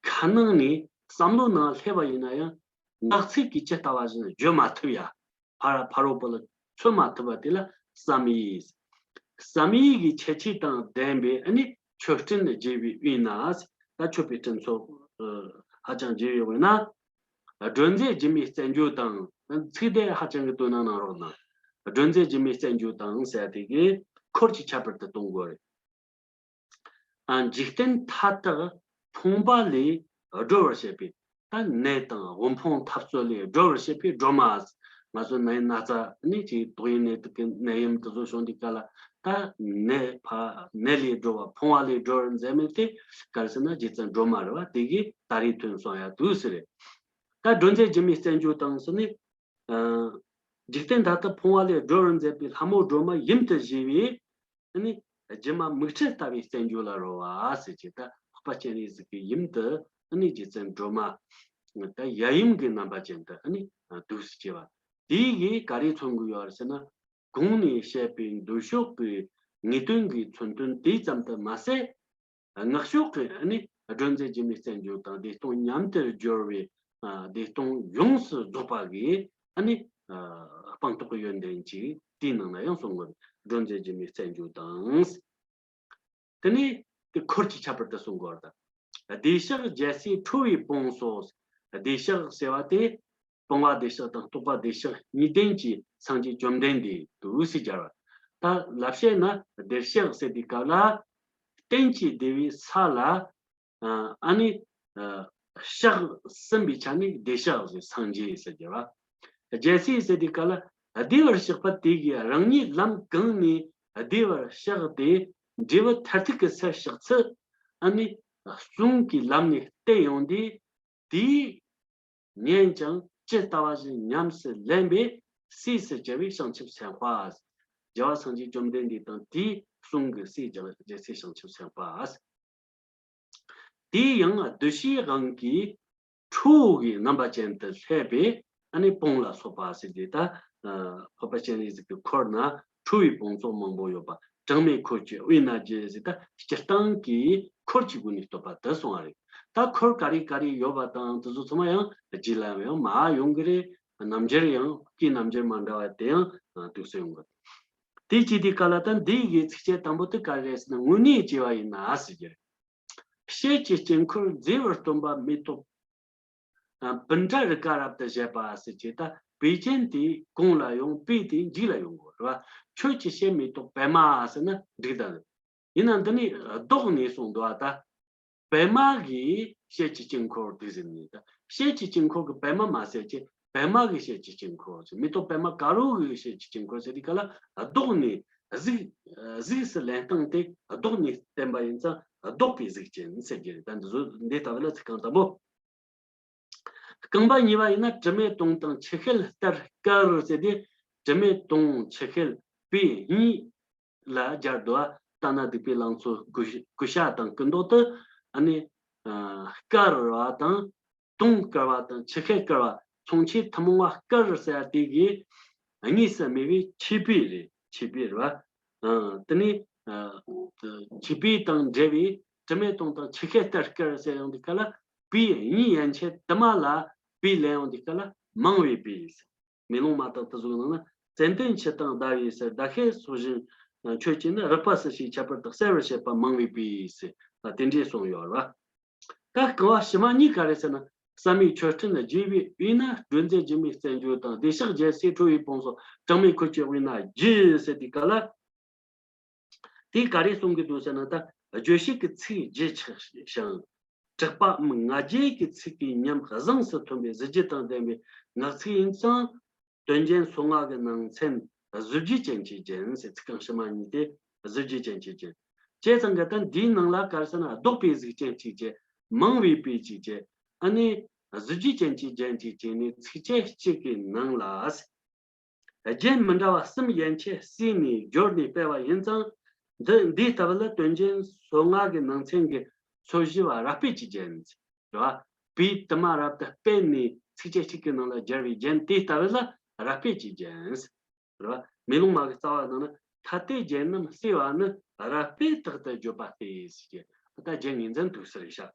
ཁ་ནང་ནས་བསམ་བློ་ནང་སླེབས་པ་ཡིན་ན་ཡང་། ངག་ཚིག་གིས་ཇི་ལྟ་བ་བཞིན་བརྗོད་མ་ཐུབ་ཡ། ཕ་ར་ཕ་རོལ་པོ་ལ་མཚོན་མ་ཐུབ་པ་དེ་ལ་བསམ་ཡས། བསམ་ཡས་ཀྱི་ཁྱད་ཆོས་དང་ལྡན་པའི་ཨ་ནི་མཆོད་སྤྲིན་རྒྱས་པའི་དབུས་ན། ད་མཆོད་པའི་སྤྲིན་ཚོགས་ཧ་ཅང་རྒྱས་ཡོད་པས་ན། སྒྲོལ་མཛད་འཇིགས་མེད་རྩེད་འཇོ་དང་། ཚིག་དེ་ཧ་ཅང་གི་དོ་སྣང་གནང་རོགས་གནང་། སྒྲོལ་མཛད་འཇིགས་མེད་རྩེད་འཇོ་དང་ཟེར་དེ་གི་འཁོར་གྱི་ཁྱད་པར་དུ་གཏོང་དགོས་རེད། ཨ། འཇིག་རྟེན་མཐའ་དག་ཕོངས་པ་ལས་སྒྲོལ་བར་བྱེད་པའི། ད་ནད་དང་དབུལ་ཕོངས་འཐབ་རྩོད་ལས་སྒྲོལ་བར་བྱེད་པའི་སྒྲོལ་མ། ང་ཚོ་ནད་ན་ཚ་ནི་ཅིག་ཏོག་དབྱིབས་ནད་དུག་གི་ནད་ཡམས་དེ་ཚོ་བྱུང་དུས་སྐབས་ལ། ད་ནད་ཕ་ནད་ལས་སྒྲོལ་བ། ཕོངས་པ་ལས་སྒྲོལ་བར་མཛད་མི་དེ་ག་རེ་ཟེར་ན། རྗེ་བཙུན་སྒྲོལ་མ་རེད་བ། དེ་གིས་ད་རེས་ཐོན་སོང་ཡ་འདུག་ཟེར་རེད། ད་སྒྲོལ་མཛད་འཇིགས་མེད་རྩེད་འཇོ་དང་ཟེར་ནི། ཨ། འཇིག་རྟེན་མཐའ་དག་ཕོངས་པ་ལས་སྒྲོལ་བར་མཛད་པའི་ལྷ་མོ་སྒྲོལ་མ་ཡུམ་དུ་བཞེས་པའི། ཨ་ནི་སྒྱུ་མ་མིག་འཕྲུལ་ལྟ་བུའི་རྩེད་འཇོ་ལ་རོལ་བ་ཟེར་གྱི། ད་འཕགས་པ་སྤྱན་རས་གཟིགས་ཀྱི་ཡུམ་དུ་ཨ་ནི་རྗེ་བཙུན་སྒྲོལ་མ། ད་ཡབ་ཡུམ་གྱི་རྣམ་པ་ཅན་དུ་ཨ་ནི་འདུག་སེ་བྱས་པ། དེ་གིས་ག་རེ་མཚོན་གྱི་ཡོད་རེད་ཟེར་ན། གོང་ནས་བཤད་པའི་མདོ་ཕྱོགས་ཀྱི་ངེས་དོན་གྱི་མཚོན་དོན་དེ་ཙམ་དུ་མ་ཟད། སྔགས་ཕྱོགས་ཀྱི་ཨ་ནི་སྒྲོལ་མཛད་འཇིགས་མེད་རྩེད་འཇོ་དང་བདེ་སྟོང་མཉམ་དུ་སྦྱོར་བའི། ཨ། བདེ་སྟོང་ཡོངས་སུ་རྫོགས་པ་གི་ཨ་ནི། ཨ། སྤངས་རྟོགས་ཀྱི་ཡོན་ཏན་ཅིག་དེའི་ནང་ན་ཡང་གསུང་གི་རེད། སྒྲོལ་མཛད་འཇིགས་མེད་རྩེད་འཇོ་དང་། དེ་ནས་དེ་འཁོར་གྱི་ཁྱད་པར་དུ་གསུང་གི་རེད། བདེ་གཤེགས་རྒྱལ་སྲས་ཁྲོ་བོའི་དཔུང་སོགས། བདེ་གཤེགས་ཟེར་བ་དེ། སྤོང་བ་བདེ་གཤེགས་དང་རྟོགས་པ་བདེ་གཤེགས་གཉིས་ལྡན་གྱི་སངས་རྒྱས་བཅོམ་ལྡན་འདས་འདུག་སེ་སྦྱར་བ། ད་ལབ་བཤད་ན་བདེ་གཤེགས་ཟེར་དུས་སྐབས་ལ། རྟེན་གྱི་བདེ་བའི་ས་ལ། ཨ་ནི། ཨ། གཤེགས་ཟིན་པའི་ཆ་ནས་བདེ་གཤེགས་ཟེར། སངས་རྒྱས་ཟེར་སྦྱར་བ། རྒྱལ་སྲས་ཟེར་དུས་སྐབས་ལ་བདེ་བར་གཤེགས་པ་དེ་གིས་རང་ཉིད་ལམ་གང་ནས་བདེ་བར་གཤེགས་ཏེ་འབྲས་བུ་མཐར་ཐུག་གི་སར་གཤེགས་ཚུལ། ཨ་ནི་གསུང་གི་ལམ་ནས་བསྟན་ཡོང་དུས། དེའི་ཉན་ཅིང་ཇི་ལྟ་བ་བཞིན་ཉམས་སུ་ལེན་པས་སྲས་སུ་གྱུར་པའི་བྱང་ཆུབ་སེམས་དཔའ། རྒྱལ་བ་སངས་རྒྱས་བཅོམ་ལྡན་འདས་དང་དེའི་གསུང་གི་སྲས་རྒྱལ་རྒྱལ་སྲས་བྱང་ཆུབ་སེམས་དཔའ། དེ་ཡང་གདུལ་བྱའི་དབང་གིས་ཁྲོ་བོ་གི་རྣམ་པ་ཅན་དུ་སླེབས་པས། ཨ་ནི་དཔུང་ལ་སོགས་པ་ཟེར་ཏེ། ད་ཨ་ཕོར་པ་སྤྱན་རས་གཟིགས་ཀྱི་འཁོར་ན་ཁྲོ་བོའི་དཔུང་ཚོགས་མང་པོ་ཡོད་པ། གྲངས་མེད་འཁོར་གྱི་དབུས་ན་བརྒྱུད་ཟེར། ད་སྤྱིར་བཏང་གི་འཁོར་གྱི་སྒོ་ནས་བསྟོད་པ་དེ་གསུངས་པ་རེད། ད་འཁོར་ག་རེ་ག་རེ་ཡོད་པ་དང་དེ་ཚོ་ཚང་མ་ཡང་རྗེས་ལ་ཡང་མར་ཡོང་གི་རེད། རྣམ་འགྱུར་ཡང་སྐད་རྣམ་འགྱུར་མ་འདྲ་བ་དེ་ཡང་ཨ་འདུག་སེ་ཡོང་གི་རེད། དེ་བྱས་དུས་སྐབས་ལ་ད་འདི་ཡི་གི་ཚིགས་བཅད་དང་པོ་དེ་ག་རེ་རེད་ཟེར་ན། དངོས་གནས་བྱས་པ་ཡིན་ན་ཟེར་གྱི་རེད། ཤེལ་གྱི་དཀྱིལ་འཁོར་མཛེས་པར་སྟོན་པ་མེ་ཏོག་ཨ་བུམ་ཕྲ་རི་ཀ་རབ་ཏུ་བཞད་པ་ཟེར་གྱི། ད་བེ་ཅན་དེ་གོང་ལ་ཡོང་། པེ་དེ་མཇུག་ལ་ཡོང་དགོས་རེད་བ། ཁྱོད་ཀྱི་ཤེལ་མེ་ཏོག་པདྨ་ཟེར་ན་འགྲིག་ད། ཡིན་ན་འདི་ནི་ལྡོག་ནས་གསུངས་འདུག་ཨ། ད་པདྨ་གི་ཤེལ་གྱི་དཀྱིལ་འཁོར་དེ་ཟེར་ནས། ད་ཤེལ་གྱི་དཀྱིལ་འཁོར་གྱི་པདྨ་མ་ཟེར་གྱི། པདྨ་གི་ཤེལ་གྱི་དཀྱིལ་འཁོར་ཟེར། མེ་ཏོག་པདྨ་དཀར་པོ་གི་ཤེལ་གྱི་དཀྱིལ་འཁོར་ཟེར་དུས་སྐབས་ལ་ལྡོག་ནས་གཟུགས་གཟུགས་སུ་ལེན་སྟངས་དེ་ལྡོག་ནས་བསྟན་པ་ཡིན་ཙང་ལྡོག་པའི་གཟུགས་ཅན་ཟེར་གྱི་རེད། ད་འདི་ཚོ་འདི་ལྟ་བུ་ལ་ཚིག་རྐང་དང་པོ། རྐང་པ་གཉིས་པ་ཡིན་ན། དྲི་མེད་དུང་དང་ཆུ་ཤེལ་ལྟར་དཀར་ཟེར་ཏེ། དྲི་མེད་དུང་ཆུ་ཤེལ་པེ་གཉིས་ལ་སྦྱར་འདུག་ཨ། ལྟ་ན་སྡིག་པའི་ལང་ཚོ་ཀུ་ཀུ་ཤ་དང་སྐུ་མདོག་དེ། ཨ་ནི་ཨ་དཀར་བ་དང་། དུང་དཀར་བ་དང་ཆུ་ཤེལ་དཀར་བ། མཚུངས་ཆོས་ཐུན་མོང་བ་དཀར་ཟེར་དེ་གི་གཉིས་སུ་མེད་པའི་ཆོས་པེ་རེད། ཆོས་པེ་རེད་བ། ཨ་དེ་ནི་ཨ་ཆོས་པེ་དང་འབྲེལ་བའི་དྲི་མེད་དུང་དང་ཆུ་ཤེལ་ལྟར་དཀར་ཟེར་ཡོང་དུས་སྐབས་ལ། པེ་གཉིས་ཡན་ཆད་དུ་མ་ལ་པེ་ལེན་ཡོང་དུས་སྐབས་ལ་མང་བའི་པེ། མེ་ལོང་མ་དང་དེ་ཚོའི་ནང་ན། ཙན་དན་ཆུ་དང་ཟླ་བའི་ཟེར། ཟླ་ཤེལ་སོགས་བཞིན་མཆོད་ཅིང་ནི། རིག་པ་སྲིད་ཞིའི་ཁྱད་པར་དག་གསལ་བར་བྱེད་པ་མང་བའི་པེ་ཟེར། ད་དེ་འདྲའི་གསུངས་ཡོད་རེད་བ། ད་རྐང་པ་ཕྱི་མ་གཉིས་ག་རེ་ཟེར་ན། བསམ་ཡས་མཆོད་སྤྲིན་རྒྱས་པའི་དབུས་ན། སྒྲོལ་མཛད་འཇིགས་མེད་རྩེ་འཇོ་དང་། བདེ་གཤེགས་རྒྱལ་སྲས་ཁྲོ་བོའི་དཔུང་སོགས། གྲངས་མེད་འཁོར་གྱི་དབུས་ན་བརྒྱུད་ཟེར་དུས་སྐབས་ལ། དེ་ག་རེ་གསུང་གི་འདུག་ཟེར་ན། ད་རྗོད་བྱེད་ཀྱི་ཚིག་བརྗིད་ཆགས་ཤིང་། དྲེགས་པའམ་ང་རྒྱལ་གྱི་ཚིག་གི་ཉམས་བཟང་སུ་ཐོན་པའི་གཟི་བརྗིད་དང་ལྡན་པའི་ངག་ཚིག་ཡིན་ཙང་། དོན་རྒྱན་སོ་ལྔ་གི་ནང་ཚན་གཟི་བརྗིད་ཅན་གྱི་རྒྱན་ཟེར། ཚིག་རྐང་ཕྱི་མ་གཉིས་དེ་གཟི་བརྗིད་ཅན་གྱི་རྒྱན། བྱས་ཙང་གི་ད་འདིའི་ནང་ལ་ག་རེ་ཟེར་ན། ལྡོག་པའི་གཟུགས་ཅན་གཅིག་བྱས། མང་བའི་པེ་གཅིག་བྱས། ཨ་ནི་གཟི་བརྗིད་ཅན་གྱི་རྒྱན་གཅིག་བྱས་ནས། ཚིགས་བཅད་གཅིག་གི་ནང་ལ་རྒྱན་མི་འདྲ་བ་གསུམ་ཡན་ཆད་བསྲེས་ནས་སྦྱོར་ནས་སྤེལ་བ་ཡིན་ཙང་། འདི་འདི་ལྟ་བུ་ལ་དོན་རྒྱན་སོ་ལྔ་གི་ནང་ཚན་གྱི་ཚོས་གཞི་བ་རབ་སྤེལ་གྱི་རྒྱན་ཟེར་བ། པེ་དུ་མ་རབ་ཏུ་སྤེལ་ནས་ཚིགས་བཅད་གཅིག་གི་ནང་ལ་སྦྱར་བའི་རྒྱན་དེ་ལྟ་བུ་ལ་རབ་སྤེལ་གྱི་རྒྱན་ཟེར་བ། མེ་ལོང་མ་གི་རྩ་བ་ནང་ན། ཐ་དད་རྒྱན་རྣམས་བསྲེས་པ་ནི། རབ་སྤེལ་རྟག་ཏུ་བརྗོད་པ་སྟེ་ཟེར་གྱི། ད་རྒྱན་ངོས་འཛིན་འདུག་ཟེར་ཤག་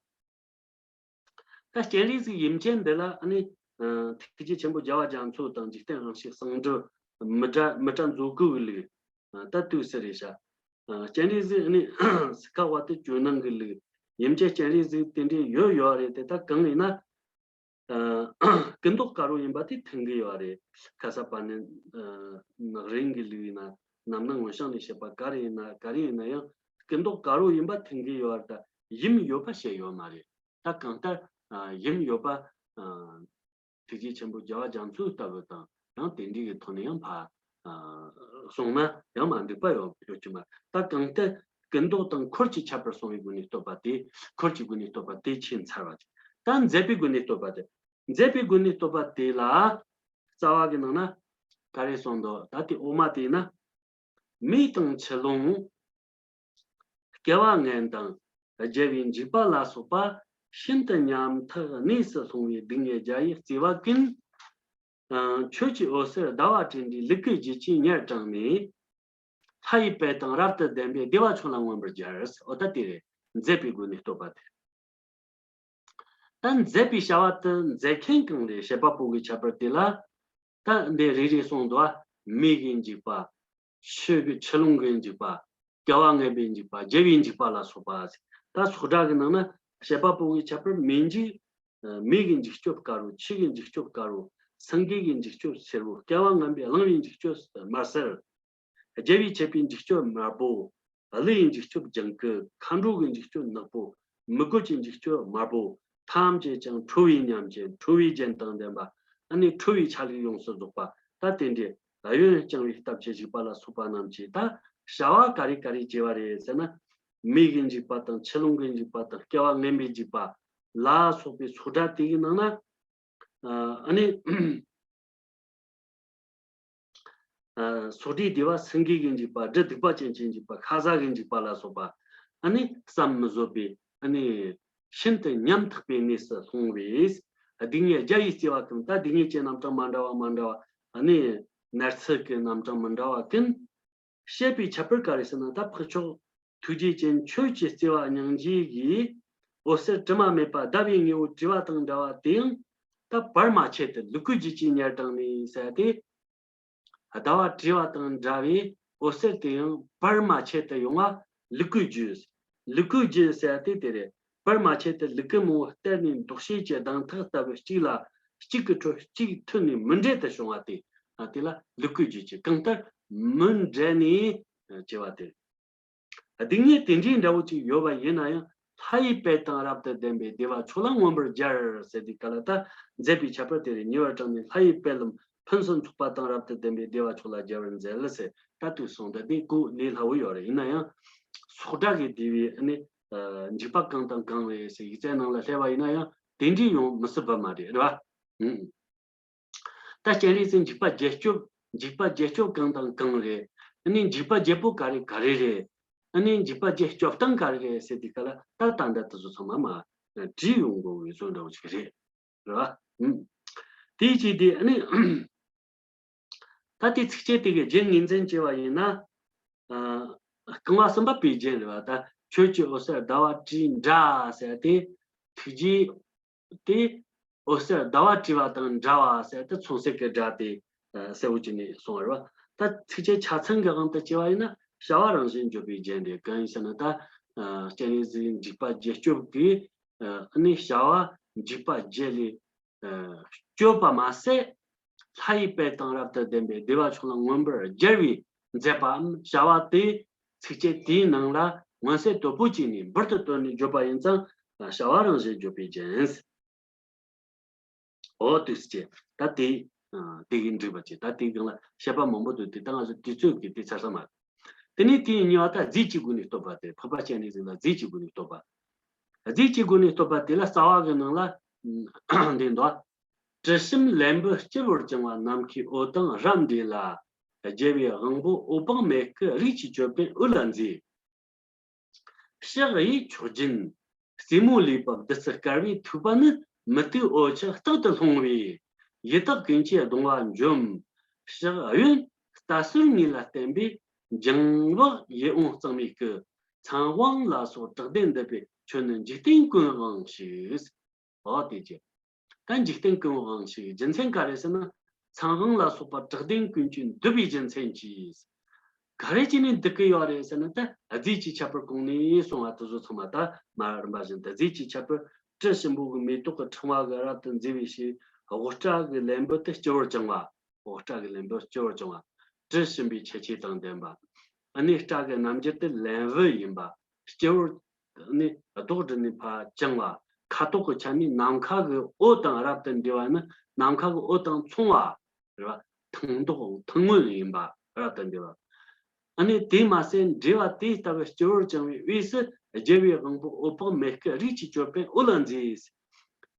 ད་སྤྱན་རས་གཟིགས་ཡུམ་ཆེན་འདི་ལ་ཨ་ནི་ཨ་ཐུགས་རྗེ་ཆེན་པོ་རྒྱལ་བ་རྒྱ་མཚོ་དང་འཇིག་རྟེན་དབང་ཕྱུག་གསང་སྒྲུབ་མི་ཏྲ་མི་ཏྲ་མཛོད་ཀུན་གྱི་ལུགས། ཨ་ད་འདུག་ཟེར་རེད་ཤག་ཨ་སྤྱན་རས་གཟིགས་ཨ་ནི་སི་ཁ་ཝ་ཏི་ཇོ་ནང་གི་ལུགས། ཡུམ་ཆེན་སྤྱན་རས་གཟིགས་དེ་འདྲའི་ཡོད་ཡོད་རེད་དེ། ད་གང་ཡིན་ན། ཨ་སྐུ་མདོག་དཀར་པོ་ཡིན་པ་དེ་མཐུན་གྱི་ཡོད་རེད། ཁ་སར་པ་ཎི་ཨ་ནག་རིང་གི་ལུགས་ཡིན་ན། རྣམ་སྣང་འོད་བྱང་ནས་བཤད་པ་ག་རེ་ཡིན་ན། ག་རེ་ཡིན་ན་ཡང་སྐུ་མདོག་དཀར་པོ་ཡིན་པ་མཐུན་གྱི་ཡོད་རེད། ད་ཡུམ་ཡོད་པ་བཤད་ཡོད་མ་རེད། ད་གང་ལྟར་ཨ་ཡུམ་ཡོད་པ་ཨ་ཐུགས་རྗེ་ཆེན་པོ་རྒྱལ་བ་རྒྱ་མཚོ་ལྟ་བུ་དང་ཡང་དེ་འདྲའི་གི་ཐོག་ནས་ཡང་ཕར་ཨ་གསུངས་ན་ཡང་མ་འགྲིག་པ་ཡོད་ཡོད་ཀྱི་མ་རེད། ད་གང་ལྟར་སྐུ་མདོག་དང་འཁོར་གྱི་ཁྱད་པར་གསུངས་པའི་སྒོ་ནས་བསྟོད་པ་དེ། འཁོར་གྱི་སྒོ་ནས་བསྟོད་པ་དེ་ཆེས་མཚར་བ་ཅིག་ད་མཛད་པའི་སྒོ་ནས་བསྟོད་པ་དེ། མཛད་པའི་སྒོ་ནས་བསྟོད་པ་དེ་ལ་རྩ་བ་གི་ནང་ན་ག་རེ་གསུངས་འདུག་ད་དེ་འོག་མ་དེ་ཡིན་ན། མེ་དང་ཆུ་ཀླུང་། སྐྱེ་བ་ངན་དང་རྒྱལ་བའི་འཇིགས་པ་ལ་སོགས་པ་ཤིན་ཏུ་ཉམ་ཐག་གནས་སུ་ལྷུང་བའི་སྡུག་བསྔལ་རྒྱ་ཡིས་གཙེས་པ་ཀུན། ཨ་ཁྱོད་ཀྱི་འོད་ཟེར་ཟླ་བ་སྤྲིན་འདྲའི་ལུས་ཀྱི་བརྗིད་ཀྱིས་ཉེར་དྲངས་ནས། ལྷ་ཡི་དཔལ་དང་རབ་ཏུ་ལྡན་པས་བདེ་བ་ཁྱོད་ལ་མངོན་པར་གྱུར། འོ་ད་དེ་རེད། མཛད་པའི་སྒོ་ནས་བསྟོད་པ་དེ། ད་མཛད་པའི་བྱ་བ་དེ་མཛད་མཁན་གང་རེད། བྱེད་པ་པོ་གི་ཁྱད་པར་དེ་ལ། ད་འདི་རེ་རེ་གསུངས་འདུག་ཨ། མེ་གི་འཇིགས་པ། ཆུ་གི་ཆུ་ཀླུང་གི་འཇིགས་པ། སྐྱེ་བ་ངན་པའི་འཇིགས་པ། རྒྱལ་བའི་འཇིགས་པ་ལ་སོགས་པ་ཟེར། ད་ཚོགས་སྒྲ་གི་ནང་ན་བྱེད་པ་པོ་གི་ཁྱད་པར། མེ་འཇིགས། མེ་གི་འཇིགས་སྐྱོབ་དཀར་པོ། ཆུ་གི་འཇིགས་སྐྱོབ་དཀར་པོ། སེང་གེ་གི་འཇིགས་སྐྱོབ་སེར་པོ། སྐྱེ་བ་ངན་པའི་གླང་པོའི་འཇིགས་སྐྱོབ་དམར་སེར། རྒྱལ་བའི་ཆད་པའི་འཇིགས་སྐྱོབ་དམར་པོ། ཀླུ་ཡི་འཇིགས་སྐྱོབ་ལྗང་ཁུ། མཁའ་འགྲོ་གི་འཇིགས་སྐྱོབ་ནག་པོ། མི་རྒོད་ཀྱི་འཇིགས་སྐྱོབ་དམར་པོ། ཐམས་ཅད་ཀྱང་ཁྲོ་བོའི་ཉམས་ཅན། ཁྲོ་བོའི་རྒྱན་དང་ལྡན་པ། ཨ་ནི་ཁྲོ་བའི་ཆ་ལུགས་ཡོངས་སུ་རྫོགས་པ། ད་དེ་འདྲའི་གཡོན་བརྐྱང་བའི་སྟབས་ཀྱིས་བཞུགས་པ་ལ་སོགས་པ་རྣམས་ཀྱིས། ད་བྱ་བ་ག་རེ་ག་རེ་བྱས་པ་རེད་ཟེར་ན། མེ་གི་འཇིགས་པ་དང་ཆུ་རླུང་གི་འཇིགས་པ་དང་སྐྱེ་བ་ངན་པའི་འཇིགས་པ་ལ་སོགས་པའི་ཚོགས་སྒྲ་དེ་གི་ནང་ན། ཨ་ནི། ཨ་སོགས་སྒྲའི་སྡེ་བ་སེང་གེ་གི་འཇིགས་པ། སྦྲུལ་གདུག་པ་ཅན་གྱི་འཇིགས་པ། ཤ་ཟ་གི་འཇིགས་པ་ལ་སོགས་པ། ཨ་ནི་བསམ་མི་བཟོད་པའི། ཨ་ནི་ཤིན་ཏུ་ཉམ་ཐག་པའི་གནས་སུ་ལྷུང་བས། སྡུག་བསྔལ་བརྒྱ་ཡིས་གཙེས་པ་ཀུན། ད་སྡུག་བསྔལ་གྱི་རྣམ་གྲངས་མི་འདྲ་བ་མི་འདྲ་བ། ཨ་ནི་ནད་ཚིག་གི་རྣམ་གྲངས་མི་འདྲ་བ་ཀུན། བཤད་པའི་ཁྱད་པར་ག་རེ་ཟེར་ན། ད་འཕགས་མཆོག་ཐུགས་རྗེ་ཅན་ཁྱོད་ཀྱི་བརྩེ་བ་སྙིང་རྗེ་གིས། འོད་ཟེར་དྲི་མ་མེད་པ་ཟླ་བའི་དངོས་པོ་བྲིས་པ་དང་འདྲ་བ་དེའང་། ད་བར་མ་ཆད་དུ་ལུ་གུ་རྒྱུད་ཀྱིས་ཉེར་བགྲངས་ནས་ཟེར་ཏེ། ཟླ་བ་བྲིས་པ་དང་འདྲ་བའི་འོད་ཟེར་དེ་ཡང་བར་མ་ཆད་དུ་ཡོང་བ་ལུ་གུ་རྒྱུད། ལུ་གུ་རྒྱུད་ཟེར་ཏེ་དེ་རེད། བར་མ་ཆད་དུ་ལུ་གུ་མང་པོ་སྟེར་ནས་འདུ་ཤེས་ཀྱི་གདེང་ཐག་ལྟ་བུ། གཅིག་ལ་གཅིག་གི་ཁྲོད་གཅིག་མཐུན་ནས་མུན་འདྲེས་དུ་བྱུང་བ་དེ། དེ་ལ་ལུ་གུ་རྒྱུད་ཀྱི། གང་ལྟར་མུན་འདྲེས་ནས་བྱས་པ་དེ། སྡུག་བསྔལ་དེ་འདྲའི་འདྲ་བོ་ཅིག་ཡོད་པ་ཡིན་ན་ཡང་། ལྷ་ཡི་དཔལ་དང་རབ་ཏུ་ལྡན་པའི་བདེ་བ་མཆོག་ལ་མངོན་པར་སྦྱར་ཟེར་དུས་སྐབས་ལ། ད་མཛད་པའི་ཁྱད་པར་དེ་རེད། ཉེ་བར་བགྲངས་ནས་ལྷ་ཡི་དཔལ་ལམ་ཕུན་སུམ་ཚོགས་པ་དང་རབ་ཏུ་ལྡན་པའི་བདེ་བ་མཆོག་ལ་སྦྱར་བར་མཛད་ཟེར། ད་དུས་སོང་ད་དེ་གོ་ལས་སླ་བོ་ཡོད་རེད། ཡིན་ན་ཡང་ཚོགས་སྒྲ་གི་སྡེ་བའི་ཨ་ནི་འཇིགས་པ་གང་དང་གང་རེད་ཟེར་ཡིག་ཚད་ནང་ལ་སླེབས་པ་ཡིན་ན་ཡང་དེ་འདྲའི་ཡོང་མི་སྲིད་པ་མ་རེད། རེད་བ། ཨང་། ད་སྤྱན་རས་གཟིགས་འཇིགས་པ་བརྒྱད་སྐྱོབ། འཇིགས་པ་བརྒྱད་སྐྱོབ་གང་དང་གང་རེད། ཨ་ནི་འཇིགས་པ་བརྒྱད་པོ་ག་རེ་ག་རེ་རེད། ཨ་ནི་འཇིགས་པ་བརྒྱད་སྐྱོབ་སྟངས་ག་རེ་རེད་ཟེར་དུས་སྐབས་ལ། ད་ད་ལྟ་དེ་ཚོ་ཚང་མ་མར་བྲིས་ཡོང་དགོས་པའི་བཟོ་འདྲ་བོ་ཅིག་རེད། རེད་བ། ཨང་། དེའི་ཕྱིར་དེ་ཨ་ནི། ད་ལྟའི་ཚིགས་བཅད་དེ་གའི་རྒྱུ་ངོས་འཛིན་བྱས་པ་ཡིན་ན། ཨ། རྐང་བ་གསུམ་པ་པའི་རྒྱན་རེད་བ། ད་ཁྱོད་ཀྱི་འོད་ཟེར་ཟླ་བ་བྲིས་འདྲ་ཟེར་ཏེ། ཐུགས་རྗེ་དེ་འོད་ཟེར་ཟླ་བ་བྲིས་པ་དང་འདྲ་བ་ཟེར་ཏེ། མཚུངས་གསལ་གྱི་སྒྲ་དེ་གསལ་བོ་བྱས་ནས་གསུངས་པ་རེད་བ། ད་ཚིགས་བཅད་ཆ་ཚང་གི་དབང་དུ་བྱས་པ་ཡིན་ན། བྱ་བ་རང་བཞིན་བརྗོད་པའི་རྒྱན་རེད། གང་ཡིན་ཟེར་ན། ད་སྤྱན་རས་གཟིགས་འཇིགས་པ་བརྒྱད་སྐྱོབ་ཀྱིས། ཨ་ནི་བྱ་བ་འཇིགས་པ་བརྒྱད་ལས་སྐྱོབ་པ་མ་ཟད། ལྷ་ཡི་དཔལ་དང་རབ་ཏུ་ལྡན་པའི་བདེ་བ་མཆོག་ལ་མངོན་པར་སྦྱར་བའི་མཛད་པའམ་བྱ་བ་དེ་ཚིགས་བཅད་དེའི་ནང་ལ་མངོན་གསལ་དོད་པོ་བྱས་ནས་འབུར་དུ་བཏོན་ནས་བརྗོད་པ་ཡིན་ཙང་། བྱ་བ་རང་བཞིན་བརྗོད་པའི་རྒྱན། འོ་དུས་ཀྱི་ད་དེ་དེ་གི་འགྲིག་པ་ཅིག་ད་དེའི་སྒང་ལ་བཤད་པ་མང་པོ་འདུག་དེ་ད་ང་ཚོ་དུས་ཚོད་ཀྱི་དེ་ཚར་ས་མ་རེད། དེ་ནས་དེའི་གཉིས་པ་ད་རྫས་ཀྱི་སྒོ་ནས་བསྟོད་པ་དེ། འཕགས་པ་སྤྱན་རས་གཟིགས་ལ་རྫས་ཀྱི་སྒོ་ནས་བསྟོད་པ། རྫས་ཀྱི་སྒོ་ནས་བསྟོད་པ་དེ་ལ་རྩ་བ་གི་ནང་ལ་འདི་འདུག་དྲི་ཞིམ་ལན་བུ་སྤྱི་བོར་བཅིངས་པ། ནམ་མཁའི་འོད་དང་རབ་འདྲེས་ལ། རྒྱལ་བའི་དབང་པོ་འོད་དཔག་མེད་ཀྱིས། རིགས་ཀྱི་ཅོད་པན་དབུ་ལ་མཛེས། ཕྱག་གཡས་མཆོག་སྦྱིན་རྩེ་མོ་ལུས་པ། བདུད་རྩི་དཀར་བའི་ཐུག་པ་ནི། མུ་ཏིག་འོད་ཆགས་རྟག་ཏུ་ལྷུང་བས། ཡི་དྭགས་ཀུན་གྱིས་གདུང་བ་འཇོམས། ཕྱག་གཡོན་རྟ་ཟུར་གཉིས་ལ་བརྟེན་པའི་འགྱིང་བག་ཡིད་འོང་གཙང་མའི་སྐུ། ཚངས་དབང་ལ་སོགས་དྲེགས་ལྡན་འདུད་པའི། ཁྱོད་ནི་འཇིག་རྟེན་ཀུན་དབང་ཞིག་འོ་དེ་ཅི། ད་འཇིག་རྟེན་ཀུན་དབང་ཞིག་རྒྱུ་མཚན་ག་རེ་ཟེར་ན། ཚངས་དབང་ལ་སོགས་པ་དྲེགས་ལྡན་ཀུན་གྱིས་འདུད་པའི་རྒྱུ་མཚན་གྱིས། ག་རེ་བྱས་ནས་འདུད་ཀྱི་ཡོད་རེད་ཟེར་ན། ད་རྫས་ཀྱི་ཁྱད་པར་གོང་ནས་གསུངས་པ་དེ་ཚོ་ཚང་མ་ད་མ་རིམ་པ་བཞིན་དུ། རྫས་ཀྱི་ཁྱད་པར། དྲི་ཞིམ་པོ་གི་མེ་ཏོག་གི་ཕྲེང་བ་གིས་རབ་ཏུ་མཛེས་པའི་ཕྱིར། དབུ་སྐྲ་གི་ལན་བུ་དེ་སྤྱི་བོར་བཅིངས་པ། འོ་སྐྲ་གི་ལན་བུ་སྤྱི་བོར་བཅིངས་པ། དྲི་ཞིམ་པའི་ཆུ་སྐྱེས་དང་ལྡན་པ། ཨ་ནི་སྐྲ་གི་རྣམ་འགྱུར་དེ་ལན་བུ་ཡིན་པ། སྤྱི་བོར་ཨ་ནི་རྡོག་སྒྲིལ་ནས་ཕར་བཅིངས་པ། ཁ་དོག་གི་ཆ་ནས་ནམ་མཁའ་གི་འོད་དང་རབ་ཏུ་འདྲེས་པ་ནི། ནམ་མཁའ་གི་འོད་དང་མཚུངས་པ་རེད་བ། ཐང་མདོག་ཐང་སྔོན་ཡིན་པ། རབ་ཏུ་འདྲེས་པ། ཨ་ནི་དེས་མ་ཟད་འདྲེས་པ་དེ་ལྟ་བུ་སྤྱི་བོར་བཅིངས་པའི་དབུས་སུ། རྒྱལ་བའི་དབང་པོ་འོད་དཔག་མེད་སྐུ། རིགས་ཀྱི་ཅོད་པན་དབུ་ལ་མཛེས།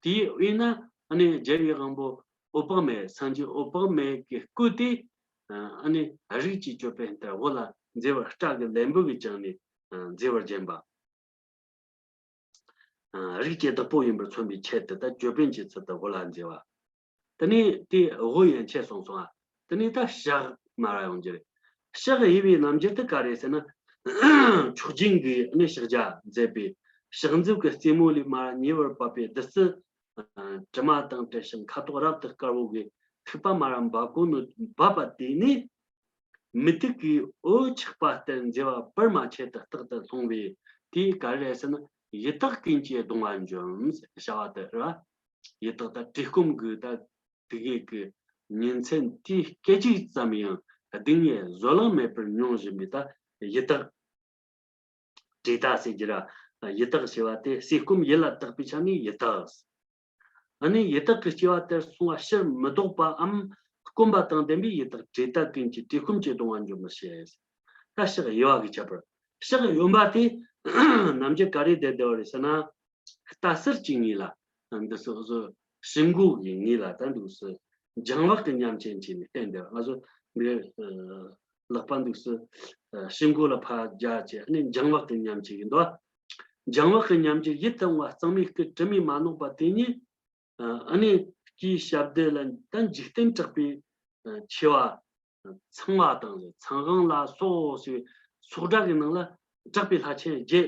དེའི་དབུས་ན་ཨ་ནི་རྒྱལ་བའི་དབང་པོ་འོད་དཔག་མེད། སངས་རྒྱས་འོད་དཔག་མེད་ཀྱི་སྐུ་དེ་ཨ་ནི་རིགས་ཀྱི་ཅོད་པན་ལྟར་དབུ་ལ་མཛེས་པར། སྐྲ་གི་ལན་བུ་གིས་བཅིངས་ནས་མཛེས་པར་བརྒྱན་པ། རིགས་ཀྱི་བདག་པོ་ཡིན་པར་མཚོན་པའི་ཆེད་དུ། ད་ཅོད་པན་གྱི་ཚུལ་དུ་དབུ་ལ་མཛེས་པ། དེ་ནས་དེ་དབུ་ཡན་ཆད་སོང་སོང་ང་། དེ་ནས་ད་ཕྱག་མར་ཡོང་རྒྱུ་རེད། ཕྱག་གཡས་པའི་རྣམ་འགྱུར་དེ་ག་རེ་ཟེར་ན། མཆོག་སྦྱིན་གྱི་ནི་ཕྱག་རྒྱ་མཛད་པའི། ཕྱག་མཛུབ་ཀྱི་རྩེ་མོ་ལས་མར་ཉེ་བར་བབས་པའི་བདུད་རྩི་དྲི་མ་དང་བྲལ་ཞིང་ཁ་དོག་རབ་ཏུ་དཀར་བོ་གི་ཐིགས་པ་མར་འབབ་གོ་ནོ། འབབ་པ་དེ་ནི་མུ་ཏིག་གི་འོད་ཆགས་པ་ལྟར་མཛེས་པ་བར་མ་ཆད་དུ་རྟག་ཏུ་ལྷུང་བས། དེ་ག་རེ་རེད་ཟེར་ན། ཡི་དྭགས་ཀུན་གྱིས་གདུང་བ་འཇོམས། བྱ་བ་དེ་རེད་བ། ཡི་དྭགས་ད་བཀྲེས་སྐོམ་གྱི་ད་དེ་གའི་གི་ཉིན་མཚན་དུས་སྐད་ཅིག་ཙམ་ཡང་སྡུག་བསྔལ་བཟོད་གླགས་མེད་པར་མྱོང་བཞིན་པའི་ད་ཡི་དྭགས། བཀྲེས་ད་ཟེར་གྱི་ར། ཡི་དྭགས་ཞེས་པ་དེ་ཟས་སྐོམ་ཡིད་ལ་བཏགས་པའི་ཆ་ནས་ཡི་དྭགས། ཨ་ནི་ཡི་དྭགས་ཀྱི་སྐྱེ་བ་དེར་སོང་བ་ཕྱིར་མི་ལྡོག་པའམ་སྐོམ་པ་དང་ལྡན་པའི་ཡི་དྭགས་བྲེ་ད་ཀུན་གྱི་བཀྲེས་སྐོམ་གྱིས་གདུང་བ་འཇོམས་པར་བྱེད། ད་ཕྱག་གཡས་པ་གི་ཁྱད་པར། ཕྱག་གཡོན་པ་དེ་ནམ་རྒྱུན་ག་རེ་བསྡད་བསྡད་པ་རེད་ཟེར་ན། རྟ་ཟུར་གྱི་ངོས་ལ། འདི་སོ་སོ་ཞིང་མགོ་གི་ངོས་ལ་ད་འདུག་སེ། འགྱིང་བག་གི་ཉམས་ཅན་བྱས་ནས་བསྟན་བསྡད། ང་ཚོ་འདི་ལག་པ་འདུག་སེ་ཞིང་མགོ་ལ་ཕར་སྦྱར་བྱས་ནས་འགྱིང་བག་གི་ཉམས་བྱེད་ཀྱི་འདུག་འགྱིང་བག་གི་ཉམས་ཀྱིས་ཡིད་དུ་འོང་བ་གཙང་མའི་སྐུ་དྲི་མས་མ་གནོད་པ་དེ་ཉིད། ཨ་ནི་སྐུའི་ཞབས་རྡུལ་ལ་ད་འཇིག་རྟེན་དྲེགས་པའི་མཆེ་བ། ཚངས་པ་དང་ཚངས་དབང་ལ་སོགས་ཞེས་སོགས་སྒྲ་གི་ནང་ལ་དྲེགས་པའི་ལྷ་ཆེན་བརྒྱད་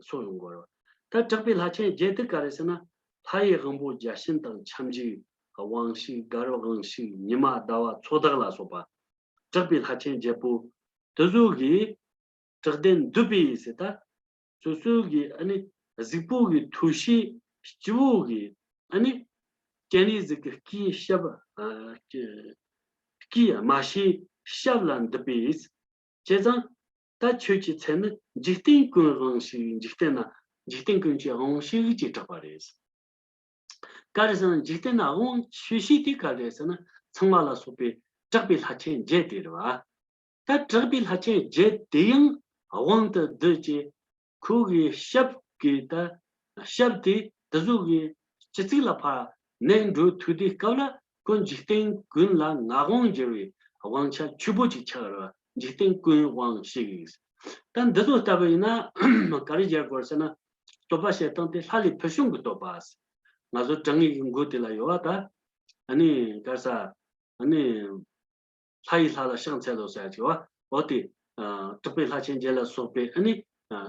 སོགས་ཡོང་གི་ཡོད་རེད། ད་དྲེགས་པའི་ལྷ་ཆེན་བརྒྱད་དེ་ག་རེ་ཟེར་ན། ལྷ་ཡི་དབང་པོ་བརྒྱ་བྱིན་དང་ཁྱབ་འཇུག་དབང་ཕྱུག་གར་དབང་ཕྱུག་ཉི་མ་ཟླ་བ་ཚོགས་བདག་ལ་སོགས་པ། དྲེགས་པའི་ལྷ་ཆེན་བརྒྱད་པོ་དེ་ཚོ་གིས་དྲེགས་ལྡན་འདུད་པའི་ཟེར་ད། སོ་སོ་གི་ཨ་ནི་གཟུགས་པོ་གི་མཐུ་བྱད་སྤྱི་བོ་གི་ཨ་ནི་སྤྱན་རས་གཟིགས་ཀྱི་སྐུའི་ཞབས། ཨ་སྐུའི་སྐུའི་རྨ་བྱའི་ཞབས་ལ་འདུད་པས། བྱས་ཙང་ད་ཁྱོད་ཀྱི་མཚན་ནི་འཇིག་རྟེན་ཀུན་དབང་ཕྱུག་འཇིག་རྟེན་ན་འཇིག་རྟེན་ཀུན་གྱི་དབང་ཕྱུག་ཅེས་གྲགས་པ་རེད། ག་རེ་ཟེར་ན་འཇིག་རྟེན་ན་དབང་ཆེ་ཤོས་དེ་ག་རེ་ཟེར་ན་ཚངས་པ་ལ་སོགས་པའི་དྲེགས་པའི་ལྷ་ཆེན་བརྒྱད་དེ་རེད་བ། ད་དྲེགས་པའི་ལྷ་ཆེན་བརྒྱད་དེ་ཡང་དབང་དུ་བསྡུས་ཀྱི་ཁོ་གི་ཞབས་ཀྱི་ད་ཞབས་དེ་དེ་ཚོ་གི་སྤྱི་གཙུག་ལ་ཕར་གནས་འགྲོ་ཐུབ་དུས་སྐབས་ལ་ཁོ་འཇིག་རྟེན་ཀུན་ལ་མངའ་དབང་བསྒྱུར་བའི་དབང་ཆ་ཆེ་པོ་ཅིག་ཆགས་རེད་བ། འཇིག་རྟེན་ཀུན་དབང་ཕྱུག་ཡིན། ད་འདི་ཚོ་ལྟ་བུ་ཡིན་ན་ག་རེ་སྦྱར་དགོས་ཟེར་ན། བསྟོད་པ་བྱེད་སྟངས་དེ་ལྷ་ལས་ཕུལ་བྱུང་གི་བསྟོད་པ། ང་ཚོ་དྲང་ངེས་ཀྱི་མགོ་དེ་ལ་ཡོད་བ་ད། ཨ་ནི་ག་རེ་ཟ། ཨ་ནི་ལྷ་ཡི་ལྷ་ལ་ཕྱག་འཚལ་ལོ་ཟེར་གྱི་བ། འོ་དེ་དྲེགས་པའི་ལྷ་ཆེན་བརྒྱད་ལ་སོགས་པའི་ཨ་ནི་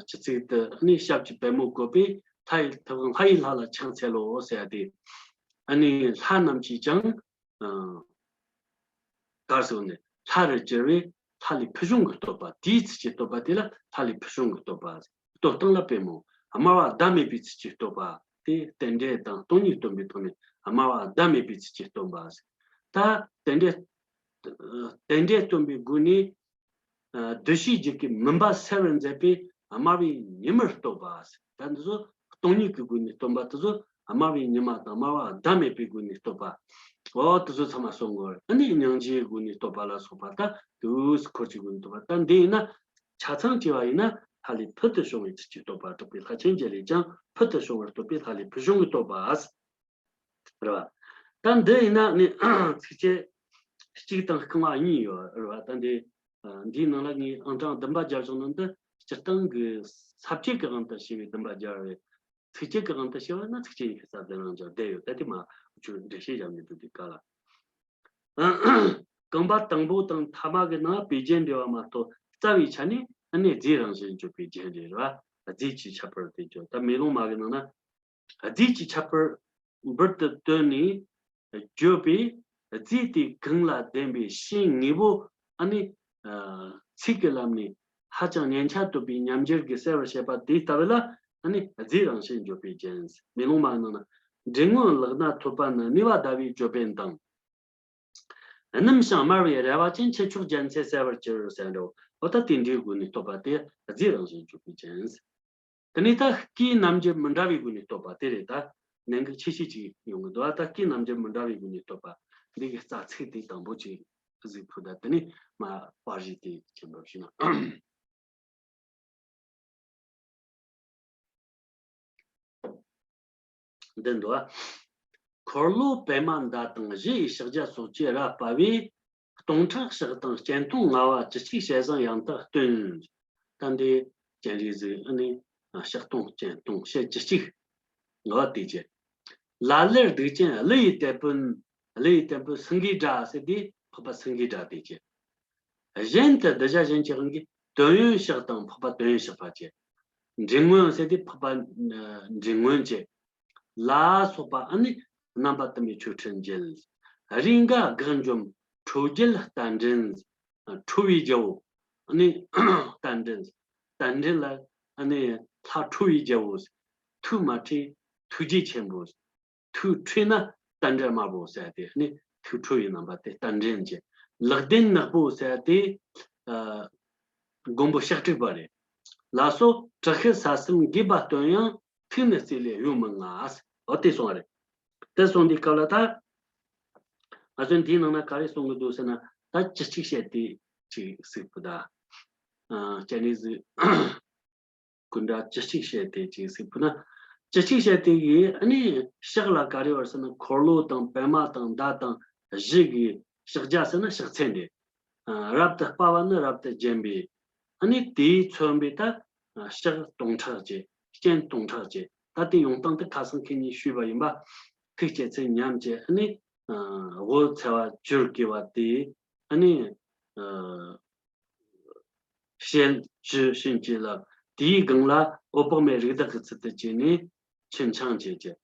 སྤྱི་གཙུག་ཏུ་ཨ་ནི་ཞབས་ཀྱི་པད་མོ་བཀོད་པའི་ལྷ་ཡི་ལྷ་ལྷ་ཡི་ལྷ་ལ་ཕྱག་འཚལ་ལོ་ཟེར་ཏེ། ཨ་ནི་ལྷ་རྣམས་ཀྱིས་ཀྱང་གར་སོང་ནས་ལྷ་རུ་གྱུར་བའི་ལྷ་ལས་ཕུལ་བྱུང་གི་བསྟོད་པ། དེའི་ཚིག་གི་བསྟོད་པ་དེ་ལ་ལྷ་ལས་ཕུལ་བྱུང་གི་བསྟོད་པ། བསྟོད་སྟངས་ལ་པད་མོ། དམར་བ་ཟླ་མེད་པའི་ཚིག་གི་བསྟོད་པ། དེ་རྟེན་འབྲེལ་དང་སྟོང་ཉིད་སྟོན་པའི་ཐོག་ནས་དམར་བ་ཟླ་མེད་པའི་ཚིག་གི་བསྟོད་པ། ད་རྟེན་འབྲེལ། རྟེན་འབྲེལ་སྟོན་པའི་སྒོ་ནས། ཨ་བདུད་བཞིའི་རྒྱུད་ཀྱི་མུན་པ་སེལ་བར་མཛད་པའི་དམར་བའི་ཉི་མར་བསྟོད་པ། ད་འདི་ཚོ་སྟོང་ཉིད་ཀྱི་སྒོ་ནས་སྟོན་པ་དེ་ཚོ་དམར་བའི་ཉི་མ་དང་དམར་བ་ཟླ་མེད་པའི་སྒོ་ནས་བསྟོད་པ། འོ་དེ་ཚོ་ཚང་མ་གསུང་དགོས། ཨ་ནི་སྙིང་རྗེའི་སྒོ་ནས་བསྟོད་པ་ལ་སོགས་པ་ད་དུས་སུ་འཁོར་གྱི་སྒོ་ནས་བསྟོད་པ། ད་འདི་ཡིན་ན་ཆ་ཚང་བྱས་པ་ཡིན་ན་ལྷ་ལས་ཕུལ་དུ་བྱུང་བའི་ཚིག་གི་བསྟོད་པ། དྲེགས་པའི་ལྷ་ཆེན་བརྒྱད་ལས་ཀྱང་ཕུལ་དུ་བྱུང་བར་བསྟོད་པའི་ལྷ་ལས་ཕུལ་བྱུང་གི་བསྟོད་པ། རེད་བ། ད་འདི་ཡིན་ན་ནི་ཚིགས་བཅད་གཅིག་དང་རྐང་བ་གཉིས་ཡོད་རེད་བ། ད་འདི་འདིའི་ནང་ལ་ངས་ཨང་གྲངས་བདུན་པ་སྦྱར་བྱུང་ནི་འདི་སྤྱིར་བཏང་གི་ས་བཅད་ཀྱི་དབང་དུ་བྱས་པའི་བདུན་པ་སྦྱར་བས། ཚིགས་བཅད་ཀྱི་དབང་དུ་བྱས་པ་ན་ཚིགས་བཅད་ཡིན་ས་བདུན་རང་སྦྱར་བསྡད་ཡོད། ད་དེ་མ་ཁྱོད་འགྲེལ་བཤད་བརྒྱབ་ནས་འདུག་དེ་ག་ལ། རྐང་པ་དང་པོ་དང་ཐ་མ་གི་ནང་པའི་རྒྱན་འབྲེལ་བ་མ་གཏོགས་རྩ་བའི་ཆ་ནས་ཨ་ནི་རྫས་རང་བཞིན་བརྗོད་པའི་རྒྱན་རེད་བ། རྫས་ཀྱི་ཁྱད་པར་དེ་བརྗོད། ད་མེ་ལོང་མ་གི་ནང་ན། རྫས་ཀྱི་ཁྱད་པར་འབུར་དུ་བཏོན་ནས་བརྗོད་པས་རྫས་དེ་གང་ལ་ལྡན་པའི་ཤིང་ངེས་པོ་ཨ་ནི་ཚིག་གི་ལམ་ནས་ཧ་ཅང་ཉན་ཆ་དོད་པའི་ཉམས་འགྱུར་གྱིས་གསལ་བར་བྱེད་པ་དེ་ལྟ་བུ་ལ་ཨ་ནི་རྫས་རང་བཞིན་བརྗོད་པའི་རྒྱན། མེ་ལོང་མ་ནང་ན་མགྲིན་སྔོན་ལག་ན་ཐོད་པ་ནི་ནུས་པ་ཟླ་བའི་ཅོད་པན་དང་། སྣུམ་ཞིང་དམར་བའི་རལ་པ་ཅན་ཁྱུ་མཆོག་རྒྱལ་མཚན་གསལ་བར་གྱུར་ཟེར་འདྲ་བོ། འོ་ད་དེ་འདྲའི་སྒོ་ནས་བསྟོད་པ་དེ་རྫས་རང་བཞིན་བརྗོད་པའི་རྒྱན། དེ་ནས་ད་སྐུའི་རྣམ་འགྱུར་མི་འདྲ་བའི་སྒོ་ནས་བསྟོད་པ་དེ་རེད། ད་གནད་འགག་ཆེ་ཤོས་ཅིག་ཡོང་གི་འདུག་ད་སྐུའི་རྣམ་འགྱུར་མི་འདྲ་བའི་སྒོ་ནས་བསྟོད་པ་འདི་གི་རྩ་ཚིག་དེ་དང་པོ་ཅིག་གཟིགས་ཕུད། ད་དེ་ནས་མ་པར་གཞི་དེ་མཁྱེན་པར་ཞུ་ན། འདི་འདུག་ཨ། འཁོར་ལོ་པདྨ་མདའ་དང་བཞི་ཡི་ཕྱག་རྒྱ་སོགས་ཀྱི་རབ་སྤེལ་བས་སྟོང་ཕྲག་ཕྱག་དང་སྤྱན་སྟོང་ལྔ་བ་ཅི་གཅིག་ཞལ་བཟང་ཡང་དག་སྟོན། ད་འདི་སྤྱན་རས་གཟིགས་ཨ་ནི་ཕྱག་སྟོང་སྤྱན་སྟོང་ཞལ་ཅི་གཅིག་ལྔ་བ་དེ་བཅས། ལ་ལར་བདུག་ཅན་ཀླུ་ཡི་དེད་དཔོན། ཀླུ་ཡི་དེད་དཔོན་སེང་གེའི་སྒྲ་ཟེར་དེ་འཕགས་པ་སེང་གེའི་སྒྲ་དེ་བཅས། གཞན་དུ་གདུལ་བྱ་གཞན་གྱི་དབང་གིས་དོན་ཡོད་ཕྱག་དང་འཕགས་པ་དོན་ཡོད་ཕྱག་པ་བཅས། མགྲིན་སྔོན་ཟེར་དེ་འཕགས་པ་མགྲིན་སྔོན་བཅས། ལ་སོགས་པ་ཨ་ནི་རྣམ་པ་དུ་མའི་མཆོད་སྤྲིན་འཇལ། རེས་འགའ་དགག་འཇོམས་ཁྲོ་རྒྱལ་རྟ་མགྲིན། ཁྲོ་བོའི་རྒྱལ་པོ་ཨ་ནི་རྟ་མགྲིན། རྟ་མགྲིན་ལ་ཨ་ནི་ལྷ་ཁྲོ་བོའི་རྒྱལ་པོ། ཐུགས་མ་ཁྲོས་ཐུགས་རྗེ་ཆེན་པོ། ཐུགས་ཁྲོས་ན་རྟ་མགྲིན་དམར་པོ་ཟེར་ཏེ་ནི་ཐུགས་ཁྲོ་བའི་རྣམ་པ་དེ་རྟ་མགྲིན་གྱི། ལག་ལྡན་ནག་པོ་ཟེར་ཏེ་ཨ་མགོན་པོ་ཤཱཀྱ་ཐུབ་པ་རེད། ལ་སོགས་དྲག་ཤུལ་ས་གསུམ་འགོས་པ་སྟོན་ཡང་ཐུགས་ནི་རྩེ་ལས་གཡོ་མི་མངའ། འོ་དེ་སོང་བ་རེད། དེ་སོང་དུས་སྐབས་ལ་ད་ང་ཚོས་འདིའི་ནང་ན་ག་རེ་གསུང་གི་འདུག་ཟེར་ན། ད་བཅུ་གཅིག་ཞལ་དེ་ཅིག་གཟིགས་པ་ད། ཨ། སྤྱན་རས་གཟིགས་སྐུ་འདྲ་བཅུ་གཅིག་ཞལ་དེ་ཅིག་གཟིགས་པ་ན། བཅུ་གཅིག་ཞལ་དེ་གི་ཨ་ནི་ཕྱག་ལ་ག་རེ་ཡོད་ཟེར་ན། འཁོར་ལོ་དང་པདྨ་དང་མདའ་དང་གཞུ་གི་ཕྱག་རྒྱ་ཟེར་ན་ཕྱག་མཚན་དེ། ཨ། རབ་ཏུ་དཔའ་བ་ནི་རབ་ཏུ་བརྒྱན་པའི། ཨ་ནི་དེས་མཚོན་པའི་ད་ཕྱག་སྟོང་ཕྲག་བཅས། སྤྱན་སྟོང་ཕྲག་བཅས། ད་དེ་ཡོང་སྟངས་དེ་ཁ་སང་ཁེ་ཉིན་ཞུས་པ་ཡིན་པ། ཐུགས་བསྐྱེད་ཚེ་ཉམས་བཅས། ཨ་ནི་ཨ་དབུ་འཚེར་བ་བཅུར་གྱེས་པ་དེ། ཨ་ནི་ཨ་ཞལ་བཅུ་བྱིན་གྱིས་བརླབས། དེའི་སྒང་ལ་འོད་དཔག་མེད་རིགས་བདག་གི་ཚུལ་དུ་བཅས་ནས་ཆུ་འཕྱང་བཅས་ཀྱི།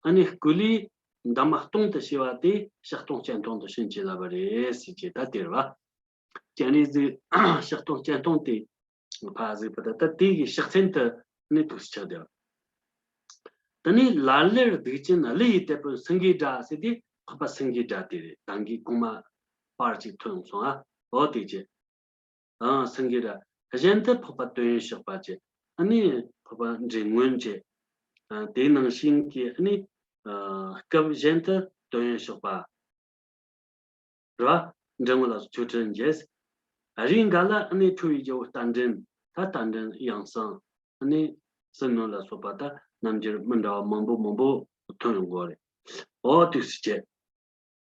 ཨ་ནི་སྐུ་ལུས་འདབ་མ་སྟོང་དུ་བྱས་པ་དེ་ཕྱག་སྟོང་སྤྱན་སྟོང་དུ་བྱིན་གྱིས་བརླབས་པ་རེད་ཟེར་གྱི། ད་དེ་རེད་བ། སྤྱན་རས་གཟིགས་ཕྱག་སྟོང་སྤྱན་སྟོང་དེ་ཕར་གཟིགས་པ་ད། ད་དེ་གི་ཕྱག་མཚན་དུ་ནི་འདུག་སེ་ཆགས་བསྡད་པ། དེ་ནས་ལ་ལར་སྡིག་ཅན་གླུ་ཡི་དེད་དཔོན་སེང་གེའི་སྒྲ་ཟེར་དེ། འཕགས་པ་སེང་གེའི་སྒྲ་དེ་རེད། ད་གིན་གོང་མ་པར་ཅིག་ཐོན་སོང་ཨ། འོ་དེ་ཅི། ཨང་། སེང་གེའི་སྒྲ། གཞན་དུ་འཕགས་པ་དོན་ཡོད་གཤེགས་པ་བཅས། ཨ་ནི་འཕགས་པ་འདྲེ་སྔོན་བཅས། ཨ། དེ་ནང་བཞིན་གྱི་ཨ་ནི་ཨ་སྐབས་གཞན་དུ་དོན་ཡོད་གཤེགས་པ་རེད་བ། འདྲེ་སྔོན་ལ་སོགས་ཆོ་འཕྲུལ་མཇལ། རེས་འགའ་ལ་ཨ་ནི་ཁྲོ་བོའི་རྒྱལ་པོ་རྟ་མགྲིན། ད་རྟ་མགྲིན་ཡང་གསང་། ཨ་ནི་སྲིན་མོ་ལ་སོགས་པ་ད་རྣམ་འགྱུར་མི་འདྲ་བ་མང་པོ་མང་པོ་ཐོན་ཡོང་གི་རེད། འོ་དུས་སུ་བྱས།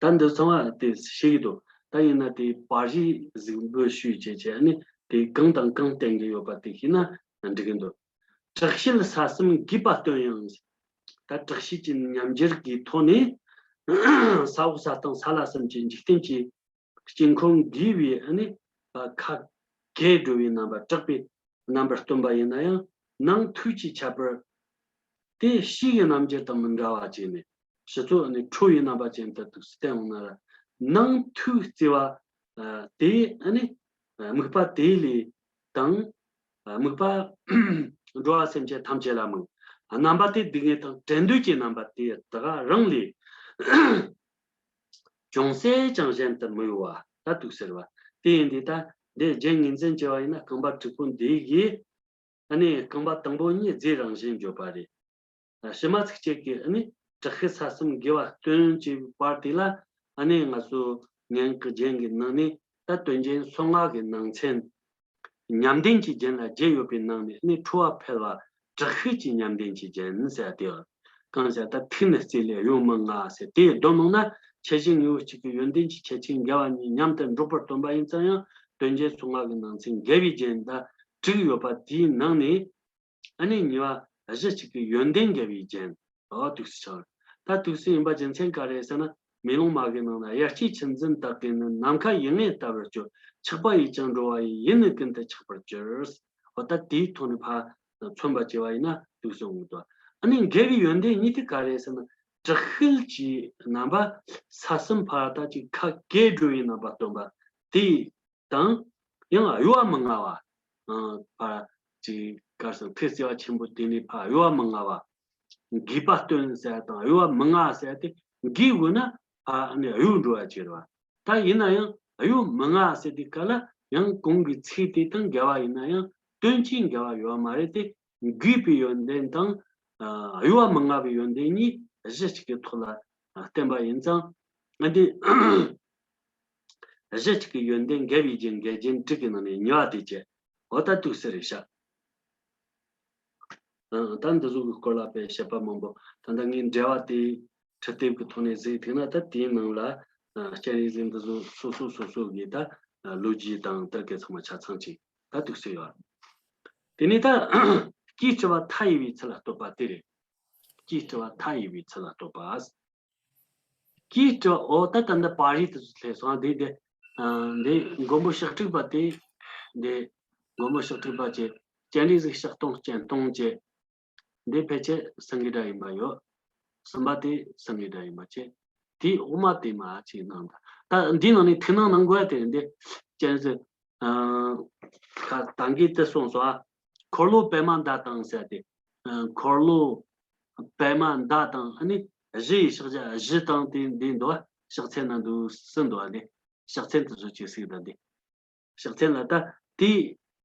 ད་འདི་ཚང་མ་དེ་ཤེས་ཀྱི་འདུག་ད་ཡིན་ན་དེ་པར་རིས་གཟིགས་འབུལ་ཞུས་བྱས་བྱས། ཨ་ནི་དེ་གང་དང་གང་བསྟན་གྱི་ཡོད་པ་དེ་ཤེས་ན་འགྲིག་གི་འདུག་དྲག་ཤེལ་ས་གསུམ་གུས་པ་སྟོན་ཡང་། ད་དྲག་ཤེལ་གྱི་ཉམས་འགྱུར་གྱི་ཐོག་ནས་ས་འོག་ས་སྟེང་ས་བླ་གསུམ་གྱི་འཇིག་རྟེན་གྱི་དཀྱིལ་འཁོར་གུས་པའི་ཨ་ནི་ཁ་གས་འགྲོ་བའི་རྣམ་པ། དྲག་པའི་རྣམ་པར་སྟོན་པ་ཡིན་ན་ཡང་། ནང་ཐུགས་ཀྱི་ཁྱད་པར་དེ་ཕྱི་ཡི་རྣམ་འགྱུར་དང་མི་འདྲ་བ་བྱས་ནས། ཕྱི་ཚུལ་ནི་ཁྲོ་བའི་རྣམ་པ་ཅན་དུ་འདུག་སེ་བསྟན་འོང་ན་ར། ནང་ཐུགས་བརྩེ་བ་དེ་ཨ་ནི་དམིགས་པ་དེ་ལས་དང་། དམིགས་པ་འགྲོ་བ་སེམས་ཅན་ཐམས་ཅད་ལ་དམིགས། རྣམ་པ་དེ་སྡུག་བསྔལ་དང་བྲལ་འདོད་ཀྱི་རྣམ་པ་དེ་དག་རང་ལས་ཅུང་ཟད་ཀྱང་གཞན་དུ་མི་གཡོ་བ། ད་འདུག་ཟེར་བ་དེ་ཡིན་དུས། ད་འདི་རྒྱན་ངོས་འཛིན་བྱས་པ་ཡིན་ན་རྐང་པ་དྲུག་པོ་འདི་གིས་ཨ་ནི་རྐང་པ་དང་པོ་གཉིས་རྫས་རང་བཞིན་བརྗོད་པ་རེད། ཕྱི་མ་ཚིགས་བཅད་ཀྱི་ཨ་ནི་དྲག་ཤུལ་ས་གསུམ་དགེ་བ་སྟོན་ཅེས་པའི་བར་དེ་ལ། ཨ་ནི་ང་ཚོ་སྔོན་གྱི་རྒྱན་གྱི་ནང་ནས་ད་དོན་རྒྱན་སོ་ལྔ་གི་ནང་ཚན། ཉམས་ལྡན་གྱི་རྒྱན་ལ་བརྒྱད་ཡོད་པའི་ནང་ནས་ནི་ཁྲོ་བ་འཕེལ་བ་དྲག་ཤུལ་གྱི་ཉམས་ལྡན་གྱི་རྒྱན་ཟེར་དེ། གང་ཟེར་ད་ཐིག་ནི་རྩེ་ལས་གཡོ་མི་མངའ་ཟེར་དེ་བསྡོམས་ན། ཁྱད་གཞི་དངོས་པོ་གཅིག་གི་ཡོན་ཏན་གྱི་ཁྱད་ཆོས་འགལ་བ་གཉིས་མཉམ་དུ་འགྲོགས་པར་སྟོན་པ་ཡིན་ཙང་ཡང་། དོན་རྒྱན་སོ་ལྔ་གི་ནང་ཚན་འགལ་བའི་རྒྱན་ད་དྲུག་ཡོད་པ་དེའི་ནང་ནས། ཨ་ནི་གཉིས་པ་གཞི་གཅིག་གི་ཡོན་ཏན་འགལ་བའི་རྒྱན། འོ་དུས་སུ་ཆགས། ད་དུས་སུ་ཡིན་པ་རྒྱུ་མཚན་ག་རེ་ཟེར་ན། མེ་ལོང་མ་གི་ནང་ན། དབྱར་སྐྱེས་ཆུ་འཛིན་དག་གིས་ནི། ནམ་མཁའ་ཡིད་ངེས་ལྟ་བུར་གྱུར། ཆགས་པ་ཡིས་ཀྱང་འགྲོ་བ་ཡི། ཡིད་ནི་ཀུན་ཏུ་ཆགས་པར་གྱུར། འོ་ད་དེའི་ཐོག་ནས་ཕར་མཚོན་པ་བྱས་པ་ཡིན་ན་དུས་སུ་འོང་གི་འདུག་ཨ་ནི་འགལ་བའི་ཡོན་ཏན་གཉིས་དེ་ག་རེ་ཟེར་ན། དྲག་ཤུལ་གྱི་རྣམ་པ་ས་གསུམ་ཕར་ད་ཅིག་ཁ་གས་འགྲོ་བའི་རྣམ་པ་སྟོན་པ་དེ། དང་། ཡང་གཡོ་བ་མི་མངའ་བ། ཨ། ཕར་ཅིག་གར་སོང་ཐུགས་བརྩེ་བ་ཆེན་པོ་དེ་ནས་ཕར་གཡོ་བ་མི་མངའ་བ། གུས་པ་སྟོན་ཟེར་དང་གཡོ་བ་མི་མངའ་ཟེར་དེ་གུས་དགོས་ན་ཕར་ནས་གཡོ་འགྲོ་བ་ཅིག་རེད་བ། ད་ཡིན་ན་ཡང་གཡོ་མི་མངའ་ཟེར་དེ་ག་ལ་ཡང་གོང་གི་ཚིག་དེ་དང་འགལ་བ་ཡིན་ན་ཡང་དོན་གྱིས་འགལ་བ་ཡོད་མ་རེད་དེ། གུས་པའི་ཡོན་ཏན་དང་། ཨ། གཡོ་བ་མི་མངའ་བའི་ཡོན་ཏན་གཉིས་གཞི་གཅིག་གི་ཐོག་ལ་བསྟན་པ་ཡིན་ཙང་། ཨ། འདི་གཞི་གཅིག་གི་ཡོན་ཏན་འགལ་བའི་རྒྱན་འགལ་རྒྱན་དྲུག་གི་ནང་ནས་གཉིས་པ་དེ་བྱས། འོ་ད་དུས་སུ་རེད་ཤག་ཨ། ད་འདི་ཚོ་གི་སྐོར་ལ་དཔེ་བཤད་པ་མང་པོ། ད་ལྟ་ངས་འགྲེལ་བ་དེ་འཕྲི་དེབ་ཀྱི་ཐོག་ནས་གཟིགས་ཐུབ་ན། ད་དེའི་ནང་ལ། ཨ། སྤྱན་རས་གཟིགས་འདི་ཚོ་སོ་སོ་སོ་སོ་གི་ད་ལོ་རྒྱུས་དང་དེ་ག་ཚང་མ་ཆ་ཚང་ཅིག་ད་དུས་སུ་ཡོད། དེ་ནས་ད་སྐྱེས་སྤྲུལ་པ་མཐའ་ཡས་པའི་ཚུལ་ལ་བསྟོད་པ་དེ་རེད། སྐྱེས་སྤྲུལ་པ་མཐའ་ཡས་པའི་ཚུལ་ལ་བསྟོད་པ། སྐྱེས་སྤྲུལ། འོ་ད་ད་འདི་པར་རིས་དེ་ཚོ་སླེབས་སོང་། འདི་འདི། ཨ། འདི་མགོན་པོ་ཕྱག་དྲུག་པ་དེ། འདི་མགོན་པོ་ཕྱག་དྲུག་པ་བྱས། སྤྱན་རས་གཟིགས་ཕྱག་སྟོང་སྤྱན་སྟོང་བྱས། འདི་ཕལ་ཆེར་སེང་གེའི་སྒྲ་ཡིན་པ་ཡོད། གསུམ་པ་དེ་སེང་གེའི་སྒྲ་ཡིན་པ་བྱས། དེའི་འོག་མ་དེ་མར་ཅིག་གནང་དང་། ད་འདི་ནང་ནས་ཐིག་ནང་གནང་དགོས་ཡ་དེ་འདི་སྤྱན་རས་གཟིགས། ཨ། ད་གིན་དེ་གསུངས་སོང་ཨ། འཁོར་ལོ་པདྨ་མདའ་དང་ཟེར་ཏེ། ཨ། འཁོར་ལོ་པདྨ་མདའ་དང་། ཨ་ནི་གཞུ་ཡི་ཕྱག་རྒྱ། གཞུ་དང་དེ་འདི་འདུག་ཨ། ཕྱག་མཚན་ན་འདུག་སེ་འདུག་ཨ། འདི་ཕྱག་མཚན་དེ་ཚོ་ཅིག་གཟིགས་དང་། འདི་ཕྱག་མཚན་ལ་ད་དེ་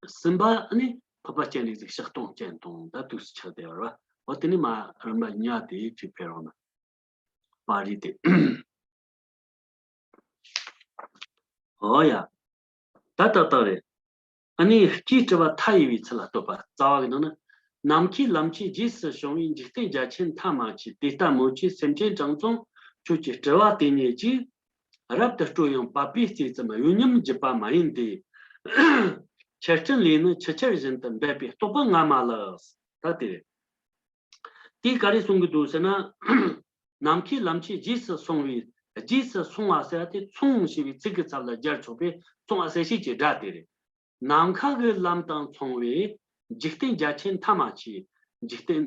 གསུམ་པ་ནི་འཕགས་པ་སྤྱན་རས་གཟིགས་ཕྱག་སྟོང་སྤྱན་སྟོང་ད་དུས་སུ་ཆགས་བསྡད་པ་རེད་བ། འོ་དེ་ནི་མར་རིམ་པ་གཉིས་དེ་ཅིག་ཕེབས་རོགས་གནང་། པ་རེད་དེ། ཨོ་ཡ། ད་ཏག་ཏག་རེད། ཨ་ནི་སྐྱེས་སྤྲུལ་པ་མཐའ་ཡས་པའི་ཚུལ་ལ་བསྟོད་པ། རྩ་བ་གི་ནང་ན། ནམ་མཁའི་ལམ་ཆེན་རྗེས་སུ་བྱུང་བའི། འཇིག་རྟེན་རྒྱ་ཆེན་མཐའ་མ་མཆིས། དེ་ལྟ་མོད་ཀྱི་སེམས་ཅན་གྲངས་མཚུངས། ཁྱོད་ཀྱི་སྤྲུལ་པ་དེ་ཉིད་ཀྱིས། རབ་ཏུ་སྤྲོ་ཡང་པགས་པའི་རྩེ་ཙམ། གཡོ་ཉམས་བརྒྱུད་པ་མ་ཡིན་ཏེ། ཆར་སྤྲིན་ལས་ནི་ཆུ་ཆར་བཞིན་དུ། འབབ་པའི་རྟོག་པ་ང་མ་ལགས། ད་དེ་རེད། དེས་ག་རེ་གསུང་གི་འདུག་ཟེར་ན། ནམ་མཁའི་ལམ་ཆེན་རྗེས་སུ་སོང་བའི། རྗེས་སུ་སོང་བ་ཟེར་ཡ་དེ་མཚུངས་ཞེས་པའི་ཚིག་གི་ཚབ་ལ་སྦྱར་ཆོག་པས་མཚུངས་པ་གསལ་བྱེད་ཀྱི་སྒྲ་དེ་རེད། ནམ་མཁའ་གི་ལམ་དང་མཚུངས་པའི་འཇིག་རྟེན་རྒྱ་ཆེན་མཐའ་མ་མཆིས། འཇིག་རྟེན་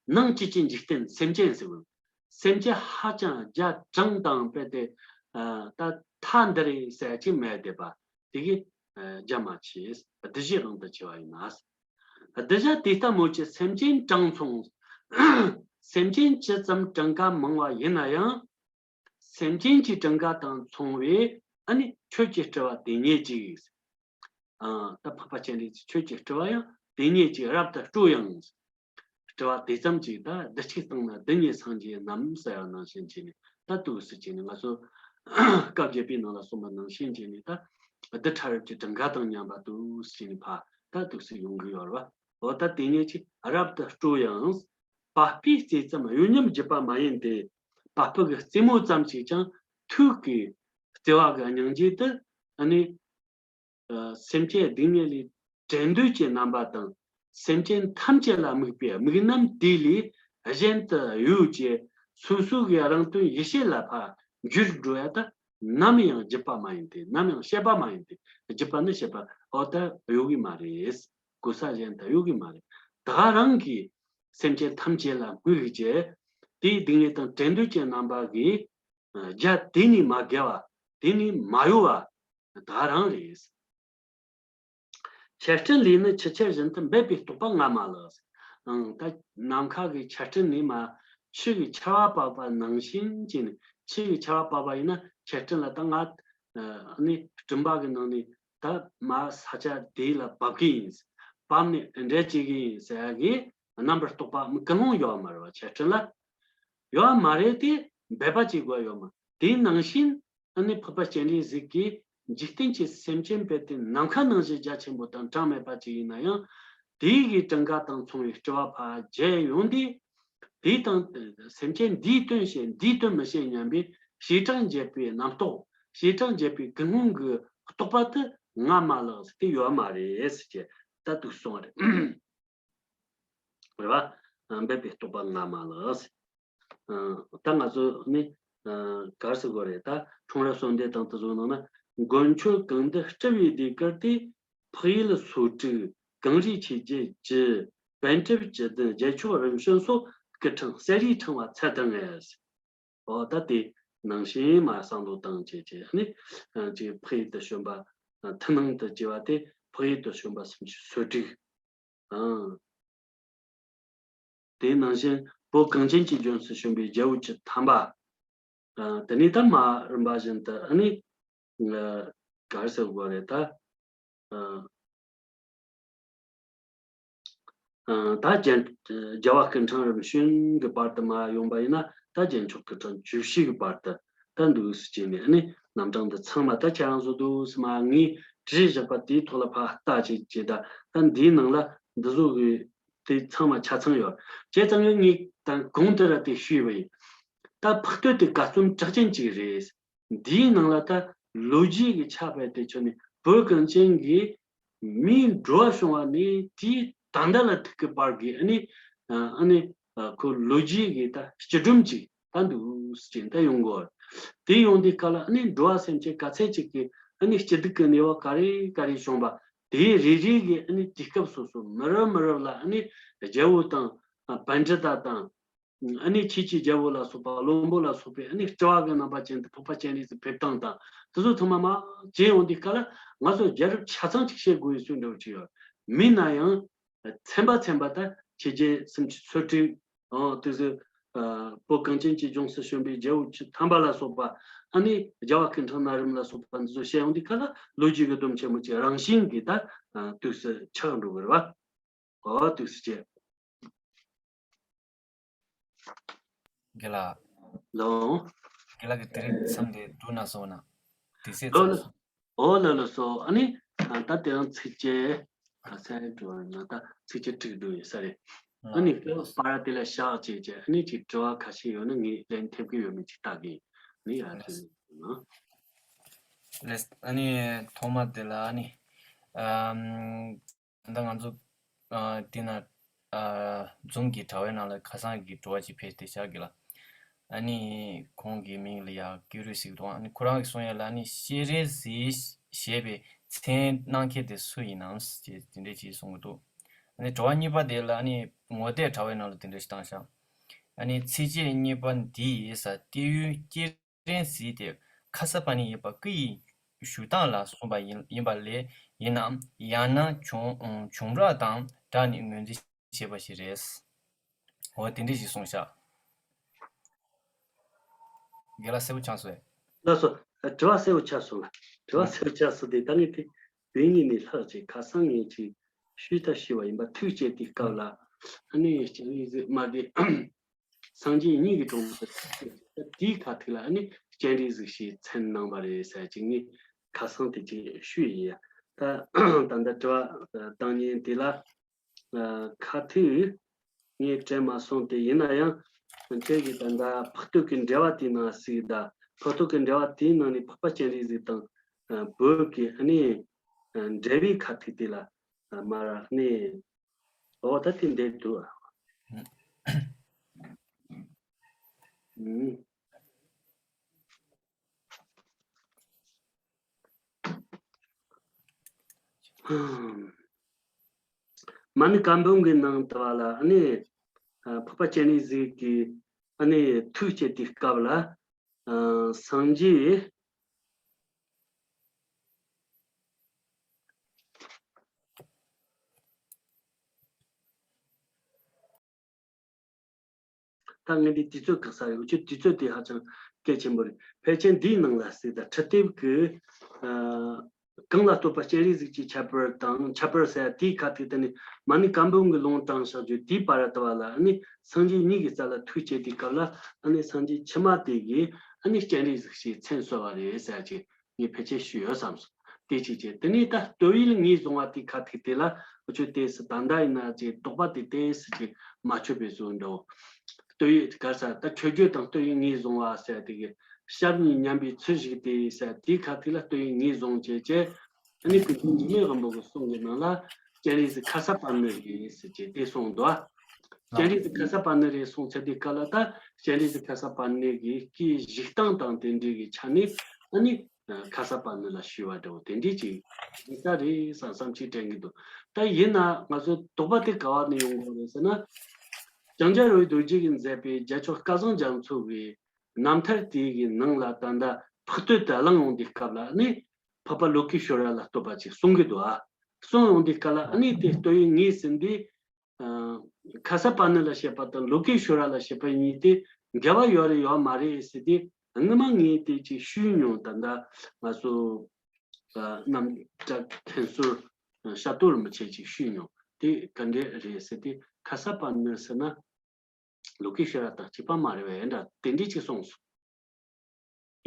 ནང་བཅུད་ཀྱི་འཇིག་རྟེན་སེམས་ཅན་ཟེར་བ། སེམས་ཅན་ཧ་ཅང་རྒྱ་གྲངས་དང་སྤེལ་ཏེ། ཨ། ད་མཐའ་འདི་རེད་ཟེར་ཅིག་མེད་བསྡད་པ་དེ་གིས། ཨ། རྒྱ་མ་ཆེ། གདུལ་བྱའི་དབང་དུ་བྱས་པ་ཡིན་ན། གདུལ་བྱ་དེ་ལྟ་མོད་ཀྱི་སེམས་ཅན་གྲངས་མཚུངས། སེམས་ཅན་ཇི་ཙམ་གྲངས་ཀ་མང་བ་ཡིན་ན་ཡང་། སེམས་ཅན་གྱི་གྲངས་ཀ་དང་མཚུངས་པའི། ཨ་ནི་ཁྱོད་ཀྱི་སྤྲུལ་པ་དེ་ཉིད་ཀྱིས། ཨ། ད་འཕགས་པ་སྤྱན་རས་གཟིགས་ཁྱོད་ཀྱི་སྤྲུལ་པ་ཡང་དེ་ཉིད་ཀྱིས། རབ་ཏུ་སྤྲོ་ཡང་། སྤྲུལ་པ་དེ་ཙམ་གྱིས་ད་བདུད་བཞིའི་སྟེང་ན་བདུད་གཉིས་སངས་རྒྱས་རྣམས་ཟེར་བ་ནང་བཞིན་བྱས་ནས། ད་འདུག་སེ་བྱས་ནས་ང་ཚོ་སྐབས་བརྒྱད་པའི་ནང་ལ་གསུངས་པ་ནང་བཞིན་བྱས་ནས། ད་རྡུལ་ཕྲ་རབ་ཀྱི་གྲངས་ཀ་དང་མཉམ་པ་འདུག་སེ་བྱས་ནས་ཕར་ད་འདུག་སེ་ཡོང་གི་ཡོད་རེད་བ། འོ། ད་དེ་ཉིད་ཀྱིས་རབ་ཏུ་སྤྲོ་ཡང་། པགས་པའི་རྩེ་ཙམ། གཡོ་ཉམས་བརྒྱུད་པ་མ་ཡིན་ཏེ། པགས་པ་གི་རྩེ་མོ་ཙམ་ཞིག་ཀྱང་ཐུགས་ཀྱི་བརྩེ་བ་གི་སྙིང་རྗེ་དེ། ཨ་ནི། ཨ། སེམས་ཅན་སྡུག་བསྔལ་ལས་བྲལ་འདོད་ཀྱི་རྣམ་པ་དང་། སེམས་ཅན་ཐམས་ཅད་ལ་དམིགས་པའི་དམིགས་རྣམ་དེ་ལས་གཞན་དུ་གཡོ་བྱས། སོ་སོ་གི་རང་དོན་ཡིད་བྱེད་ལ་ཕར་འགྱུར་འགྲོ་ཡ་ད་ནམ་ཡང་བརྒྱུད་པ་མ་ཡིན་ཏེ། ནམ་ཡང་བཤད་པ་མ་ཡིན་ཏེ། བརྒྱུད་པ་ནི་བཤད་པ། འོ། ད་གཡོ་གི་མ་རེད། གོ་ས་གཞན་དུ་གཡོ་གི་མ་རེད། ད་རང་གིས་སེམས་ཅན་ཐམས་ཅད་ལ་དམིགས་བྱས། དེའི་སྡུག་བསྔལ་དང་བྲལ་འདོད་ཀྱི་རྣམ་པ་གིས། རྒྱ་དེ་ནས་མ་བརྒལ་བ། དེ་ནས་མ་གཡོ་བ་ད་རང་རེད། ཆར་སྤྲིན་ལས་ནི་ཆུ་ཆར་བཞིན་དུ། འབབ་པའི་རྟོག་པ་ང་མ་ལགས། ཨང་། ད་ནམ་མཁའ་གི་ཆར་སྤྲིན་ནས་མར་ཆུ་གི་ཆར་པ་བབས་པ་ནང་བཞིན་བྱས་ནས། ཆུ་གི་ཆར་པ་བབས་པ་ཡིན་ན་ཆར་སྤྲིན་ལ་ད་ང་། ཨ་ནི་སྤྲིན་པ་གི་ནང་ནས་ད་མར་ས་ཆ་དེ་ལ་བབས་ཀྱི་ཡིན། བབས་ནས་འདྲ་བྱེད་ཀྱི་ཡིན་ཟེར་ཡ་གི་རྣམ་པར་རྟོག་པ་ཀུན་སློང་ཡོད་མ་རེད་བ། ཆར་སྤྲིན་ལ་ཡོད་མ་རེད་དེ། འབད་པ་བྱེད་དགོས་ཡོད་མ། དེའི་ནང་བཞིན། ཨ་ནི་འཕགས་པ་སྤྱན་རས་གཟིགས་ཀྱིས་འཇིག་རྟེན་གྱི་སེམས་ཅན་དཔེ་དེ་ནམ་མཁའ་ནང་བཞིན་རྒྱ་ཆེན་པོ་དང་གྲངས་མེད་པ་ཅིག་ཡིན་ན་ཡང་། དེའི་གི་གྲངས་ཀ་དང་མཚུངས་པའི་སྤྲུལ་པ་ཕར་མཇལ་ཡོང་དུས། དེའི་དང་སེམས་ཅན་འདིའི་དོན་བྱེད། འདིའི་དོན་མི་བྱེད་སྙམ་པའི་བྱེ་བྲག་འབྱེད་པའི་རྣམ་རྟོག་བྱེ་བྲག་འབྱེད་པའི་ཀུན་སློང་གི་རྟོག་པ་དེ་ང་མ་ལགས་ཟེར་དེ་ཡོད་མ་རེད་ཟེར་གྱི་ད་འདུག་གསུངས་པ་རེད། རེད་བ། འབད་པའི་རྟོག་པ་ང་མ་ལགས། ཨ། ད་ང་ཚོ་ནི། ཨ། ག་རེ་ཟེར་དགོས་རེད། ད་འཁྲུངས་རབས་གསོལ་འདེབས་དང་དེ་ཚོའི་ནང་ན། མགོན་ཁྱོད་གང་འདུལ་སྤྲུལ་པའི་ཟློས་གར་དེ། འཕགས་ཡུལ་སོ་དྲུག་གངས་རིའི་ཆོས་རྒྱལ་གྱི། པཎ་གྲུབ་བཅུ་བདུན་རྒྱལ་མཆོག་རིམ་བྱོན་སོགས། སྐུ་ཕྲེང་གསལ་བྱེད་ཕྲེང་བ་ཚད་དང་མངའ། འོ། ད་དེ་ནང་བཞིན་མར་བསམ་བློ་བཏང་བྱས་བྱས་ནི། ཨ། ཅིག་འཕགས་ཡུལ་དུ་བྱོན་པ། ཨ། མཐུན་སྣང་དུ་སྐྱེ་བ་དེ་འཕགས་ཡུལ་དུ་བྱོན་པ་སུམ་ཅུ་སོ་དྲུག། ཨང་། དེ་ནང་བཞིན་བོད་གངས་ཅན་གྱི་ལྗོངས་སུ་བྱོན་པའི་རྒྱལ་པོ་བཅུ་ཐམ་པ། ཨ། དེ་ནས་ད་མར་རིམ་པ་བཞིན་དུ་ཨ་ནི། ཨ། ག་རེ་ཟེར་དགོས་རེད་ད། ཨ། ཨ། ད་རྒྱལ། རྒྱལ་བ་སྐུ་ཕྲེང་རིམ་བྱོན་གྱི་བར་དུ་མར་ཡོང་པ་ཡིན་ན། ད་རྒྱལ་མཆོག་སྐུ་ཕྲེང་བཅུ་བཞི་གི་བར་དུ། ད་འདུག་སེ་བྱས་ནས་ཨ་ནི་རྣམ་གྲངས་འདི་ཚང་མ་ད་ཁྱེད་རང་ཚོ་འདུག་སེ་མར་ངས་བྲིས་བཞག་པ་དེའི་ཐོག་ལ་ཕར་ལྟ་བྱས་བྱས། ད་ད་འདིའི་ནང་ལ་འདི་ཚོ་གི་དེ་ཚང་མ་ཆ་ཚང་ཡོད། བྱས་ཙང་ངས་ད་གོང་དེ་ར་དེ་ཞུས་པ་ཡིན། ད་འཕགས་བསྟོད་དེ་ག་ཚོད་གྲགས་ཅན་ཅིག་རེད། འདིའི་ནང་ལ་ད་ལོ་རྒྱུས་ཀྱི་ཆ་བྱས་ཏེ་ཁྱོན་ནས་བོད་གངས་ཅན་གྱི་མིའི་འགྲོ་བ་བྱུང་བ་ནས་དེའི་ད་ལྟ་ལ་ཐུག་གི་བར་གྱི་ཨ་ནི། ཨ་ནི། ཁོ་ལོ་རྒྱུས་ཀྱི་ད་སྤྱི་སྒྲོམ་ཅིག་ད་འདུག་སེ་ད་ཡོང་གོ། དེ་ཡོང་དུས་སྐབས་ལ་ཨ་ནི་འགྲོ་བ་སེམས་ཅན་ག་ཚད་ཅིག་གི་ཨ་ནི་སྐྱིད་སྡུག་གི་གནས་བབ་ག་རེ་ག་རེ་བྱུང་བ། དེའི་རེ་རེ་གི་ཨ་ནི་དུས་སྐབས་སོ་སོ་མི་རབས་མི་རབས་ལ་ཨ་ནི་རྒྱལ་པོ་དང་། ཨ། པཎྜི་ཏ་དང་། ཨ་ནི་ཆོས་ཀྱི་རྒྱལ་པོ་ལ་སོགས་པ། བློན་པོ་ལ་སོགས་པའི་ཨ་ནི་སྤྲུལ་པ་གི་རྣམ་པ་ཅན་དུ་འཕགས་པ་སྤྱན་རས་གཟིགས་ཕེབས་སྟངས་དང་དེ་ཚོ་ཚང་མ་མར་མཇལ་ཡོང་དུས་སྐབས་ལ། ང་ཚོ་རྒྱལ་རབས་ཆ་ཚང་ཅིག་བཤད་དགོས་ཡོད་ཚུལ་འདྲ་བོ་ཅིག་ཡོད། མིན་ན་ཡང་ཚན་པ་ཚན་པ་ད་ཆོས་རྒྱལ་སུམ་ཅུ་སོ་དྲུག། ཨོ། དེ་ཚོ། ཨ། བོད་གངས་ཅན་གྱི་ལྗོངས་སུ་བྱོན་པའི་རྒྱལ་པོ་བཅུ་ཐམ་པ་ལ་སོགས་པ། ཨ་ནི་རྒྱལ་བ་སྐུ་ཕྲེང་ན་རིམ་ལ་སོགས་པ་འདི་ཚོ་བཤད་ཡོང་དུས་སྐབས་ལ་ལོ་རྒྱུས་ཀྱི་སྡོམ་ཆེན་མོ་ཅིག་རང་བཞིན་གྱིས་ད། ཨ། དུས་སུ་ཆགས་འགྲོ་གི་རེད་བ། ཨོ། དུས་སུ་བྱས། དགེ་ལགས། ལོ། དགེ་ལགས་ཀྱིས་དེ་རིང་མཚམས་དེ་བསྡུ་ན་སོང་ན། དེ་སྲིད་ལོ་ཚར་ལོ། སོང་། ཨོ་ལོ་ལོ་སོ། ཨ་ནི་ད་དེ་རང་ཚིགས་བཅད་ག་ཚད་འགྲོ་ཡིན་ན། ད་ཚིགས་བཅད་དྲུག་འགྲོ་ཡིན་ས་རེད། ཨ་ནི་པར་དེ་ལ་བཞག་བྱས་བྱས། ཨ་ནི་ཅིག་དྲི་བ་ཁ་ཤས་ཡོད་ན་ངས་ལན་ཐེབས་ཀྱི་ཡོད་མེད་ཅིག་ལྟ་གི་ཡིན། ཨ་ནི་ཡར་ཐོན་ན། ལེས། ཨ་ནི་ཐོག་མ་དེ་ལ་ཨ་ནི། ཨམ། ད་ང་ཚོ་ཨ་དེ་ན་ཨ་Zoom་གི་དྲ་བའི་ནང་ལ་ཁ་སང་གི་དྲི་བ་ཅིག་ཕེབས་ཏེ་བཞག་གི་ལ། ཨ་ནི་ཁོང་གི་མིང་ལ་ཡ་ཀེ་རུ་ཟེར་གི་འདུག་ཨ་ནི་ཁོ་རང་གིས་གསུང་ཡ་ལ། ཨ་ནི་སྤྱན་རས་གཟིགས་ཞེས་པའི་མཚན་གནང་མཁན་དེ་སུ་ཡིན་ནམ་ཅེས་དེ་འདྲས་ཅིག་གསུང་གི་འདུག་ཨ་ནི་དྲི་བ་གཉིས་པ་དེ་ལ་ཨ་ནི་ངོ་དེབ་དྲ་བའི་ནང་ལ་དེ་འདྲས་ཞིག་བཏང་བཞག་ཨ་ནི་ཚིགས་བཅད་གཉིས་པ་འདི་ཡིས་ས་ཏེ་ཡུལ་སྐྱེ་རན་ཟིག་དེ་ཁ་ས་པ་ཎི་ཡིན་པ་ཀི་ཡི་ཞུ་སྟངས་ལ་སོགས་པ་ཡིན་ཡིན་པ་ལས་ཡིན་ནམ། ཡང་ན་བྱུང་བྱུང་རབས་དང་སྦྲགས་ནས་ངོས་འཛིན་བྱས་པ་ཞིག་རེད། འོ་དེ་འདྲ་ཞིག་གསུངས་ཤག་རྒན་ལགས་གསལ་པོ་ཆགས་སོང་ངས། ལགས་སོ། དྲི་བ་གསལ་པོ་ཆགས་སོང་ལ། དྲི་བ་གསལ་པོ་ཆགས་སོང་སྟེ། ད་ངས་དེ་བོད་ཡིག་ནས་ལྷག་ཅིག་ཁ་སང་ངས་ཅིག་ཞུས་ད་ཞུས་པ་ཡིན་པ། ཐུགས་བསྐྱེད་དེ་སྐབས་ལ་ཨ་ནི་སྤྱན་རས་གཟིགས་མ་དེ། སངས་རྒྱས་གཉིས་ཀྱི་གྲོང་ཁྱེར་དེའི་ཁ་ཐུག་ལ་ཨ་ནི་སྤྱན་རས་གཟིགས་ཞེས་མཚན་གནང་བ་རེད་ཟེར་ཅིག་ངས་ཁ་སང་དེ་ཅིག་ཞུས་ཡིན་ཡ། ད་ད་ལྟ་དྲི་བ་བཏང་ཉིན་དེ་ལ་ཁ་ཐུག་ངས་དྲན་མ་སོང་སྟེ། ཡིན་ན་ཡང་ཁྱེད་ཀྱིས་ད་ལྟ་འཕགས་བསྟོད་ཀྱི་འགྲེལ་པ་དེའི་ནང་ཟིག་ད། འཕགས་བསྟོད་ཀྱི་འགྲེལ་པ་དེའི་ནང་ནས་འཕགས་པ་སྤྱན་རས་གཟིགས་དང་བོད་ཀྱི་ཨ་ནི་འགྲེལ་པའི་ཁ་ཐུག་དེ་ལ་མར་ཨ་ནི། ཨོ་ད་དེ་འདྲ་འདུག་ཨ། མ་ཎི་བཀའ་འབུམ་གྱི་ནང་དུ་བ་ལ་ཨ་ནི་འཕགས་པ་སྤྱན་རས་གཟིགས་ཀྱིས་ཨ་ནི་ཐུགས་བསྐྱེད་དེའི་སྐབས་ལ། ཨ། སངས་རྒྱས། ད་ངས་འདི་དུས་ཚོད་བཀག་ས་རེད། འུ་ཆོ་དུས་ཚོད་དེ་ཧ་ཅང་གལ་ཆེན་པོ་རེད། ཕལ་ཆེར་འདིའི་ནང་ལ་ཟེར། ད་འཕྲི་དེབ་ཀྱི་ཨ། གང་ལ་བསྟོད་པ་སྤྱན་རས་གཟིགས་ཀྱི་ཁྱད་པར་དང་། ཁྱད་པར་ཟེར་ཡ་དེའི་ཁ་ཐུག་དེ་ནི་མ་ཎི་བཀའ་འབུམ་གྱི་ལུང་དྲངས་བཞག་རྒྱུ་དེའི་བར་དུ་བ་ལ་ཨ་ནི་སངས་རྒྱས་གཉིས་ཀྱི་རྩ་ལ་ཐུགས་བསྐྱེད་དེའི་སྐབས་ལ་ཨ་ནི་སངས་རྒྱས་ཕྱི་མ་དེ་གིས་ཨ་ནི་སྤྱན་རས་གཟིགས་ཞེས་མཚན་གསོལ་བ་རེད་ཟེར་ཡ་ཅིག་ངས་ཕལ་ཆེར་ཞུས་ཡོད་བསམ་སོང་། དེ་གཅིག་བྱས། དེ་ནས་ད་བསྟོད་ཡིག་ངོས་བཟུང་བ་དེའི་ཁ་ཐུག་དེ་ལ་འུ་ཆོས་དེ་སི་ད་ལྟ་ཡིན་ན་ཅིག་དོགས་པ་དེ་དེ་སི་ཅིག་མ་ཆོད་པའི་བཟོ་འདྲ་བོ། བསྟོད་ཡིག་ག་ས་ད་མཆོད་བརྗོད་དང་བསྟོད་ཡིག་ངོས་བཟུང་བ་ཟེར་དེ་གི་ཞབས་གཉིས་མཉམ་པའི་ཚུལ་ཞིག་དེ་ཟེར། དེའི་ཁ་ཐུག་ལ་བསྟོད་ཡིག་ངོས་བཟུང་བྱས་བྱས། ཨ་ནི་ཀུན་མཁྱེན་འཇིགས་མེད་དབང་པོ་གི་གསུང་གི་ནང་ལ་སྤྱན་རས་གཟིགས་ཁ་ས་པ་ཎི་རེད་ཟེར་བྱས་དེ་གསུངས་འདུག་ཨ། སྤྱན་རས་གཟིགས་ཁ་ས་པ་ཎི་རེད་གསུངས་ཚར་དུས་སྐབས་ལ་ད་སྤྱན་རས་གཟིགས་ཁ་ས་པ་ཎི་གི་སྐུའི་བཞུགས་སྟངས་དང་དེ་འབྲེལ་གྱི་ཆ་ནས་ཨ་ནི་ཁ་ས་པ་ཎི་ལ་ཞུས་པ་འདྲ་བོ་དེ་འདྲས་ཅིག་ཡིན་ས་རེད་བསམ་བསམ་ཅིག་དྲན་གྱི་འདུག་ད་ཡིན་ན་ང་ཚོ་དོགས་པ་དེ་ག་བ་ནས་ཡོང་གི་རེད་ཟེར་ན། ལྕང་སྐྱ་རི་བོའི་རྡོ་རྗེ་གིས་མཛད་པའི་རྒྱལ་མཆོག་སྐལ་བཟང་རྒྱ་མཚོ་གི་རྣམ་ཐར་དེ་གི་ནང་ལ་ད་ལྟ་འཕགས་བསྟོད་དེ་བླངས་ཡོང་དུས་སྐབས་ལ་ནི་འཕགས་པ་ལོ་ཀེ་ཤྭ་ར་ལ་བསྟོད་པ་ཅིག་གསུང་གི་འདུག་ཨ། གསུང་ཡོང་དུས་སྐབས་ལ་ཨ་ནི་དེ་བསྟོད་ཡིག་ངོས་ཟིན་དུས། ཨ། ཁ་ས་པ་ཎི་ལ་བཤད་པ་དང་ལོ་ཀེ་ཤྭ་ར་ལ་བཤད་པ་གཉིས་དེ་འགལ་བ་ཡོད་རེད་ཡོད་མ་རེད་ཟེར་དུས། སྔོན་མ་ངས་དེ་ཅིག་ཞུས་མྱོང་། ད་ལྟ་ང་ཚོ་ཨ་རྣམ་གྲྭ་མཁན་ཟུར་ཤར་སྟོད་རིན་པོ་ཆེ་ཅིག་ཞུས་མྱོང་། དེ་ག་འདྲས་རེད་ཟེར་དུས། ཁ་ས་པ་ཎི་ཟེར་ན་ལོ་ཀེ་ཤྭ་ར་དང་གཅིག་པ་མ་རེད་པས་འདྲ་དེ་འདྲས་ཅིག་གསུངས་སོང་།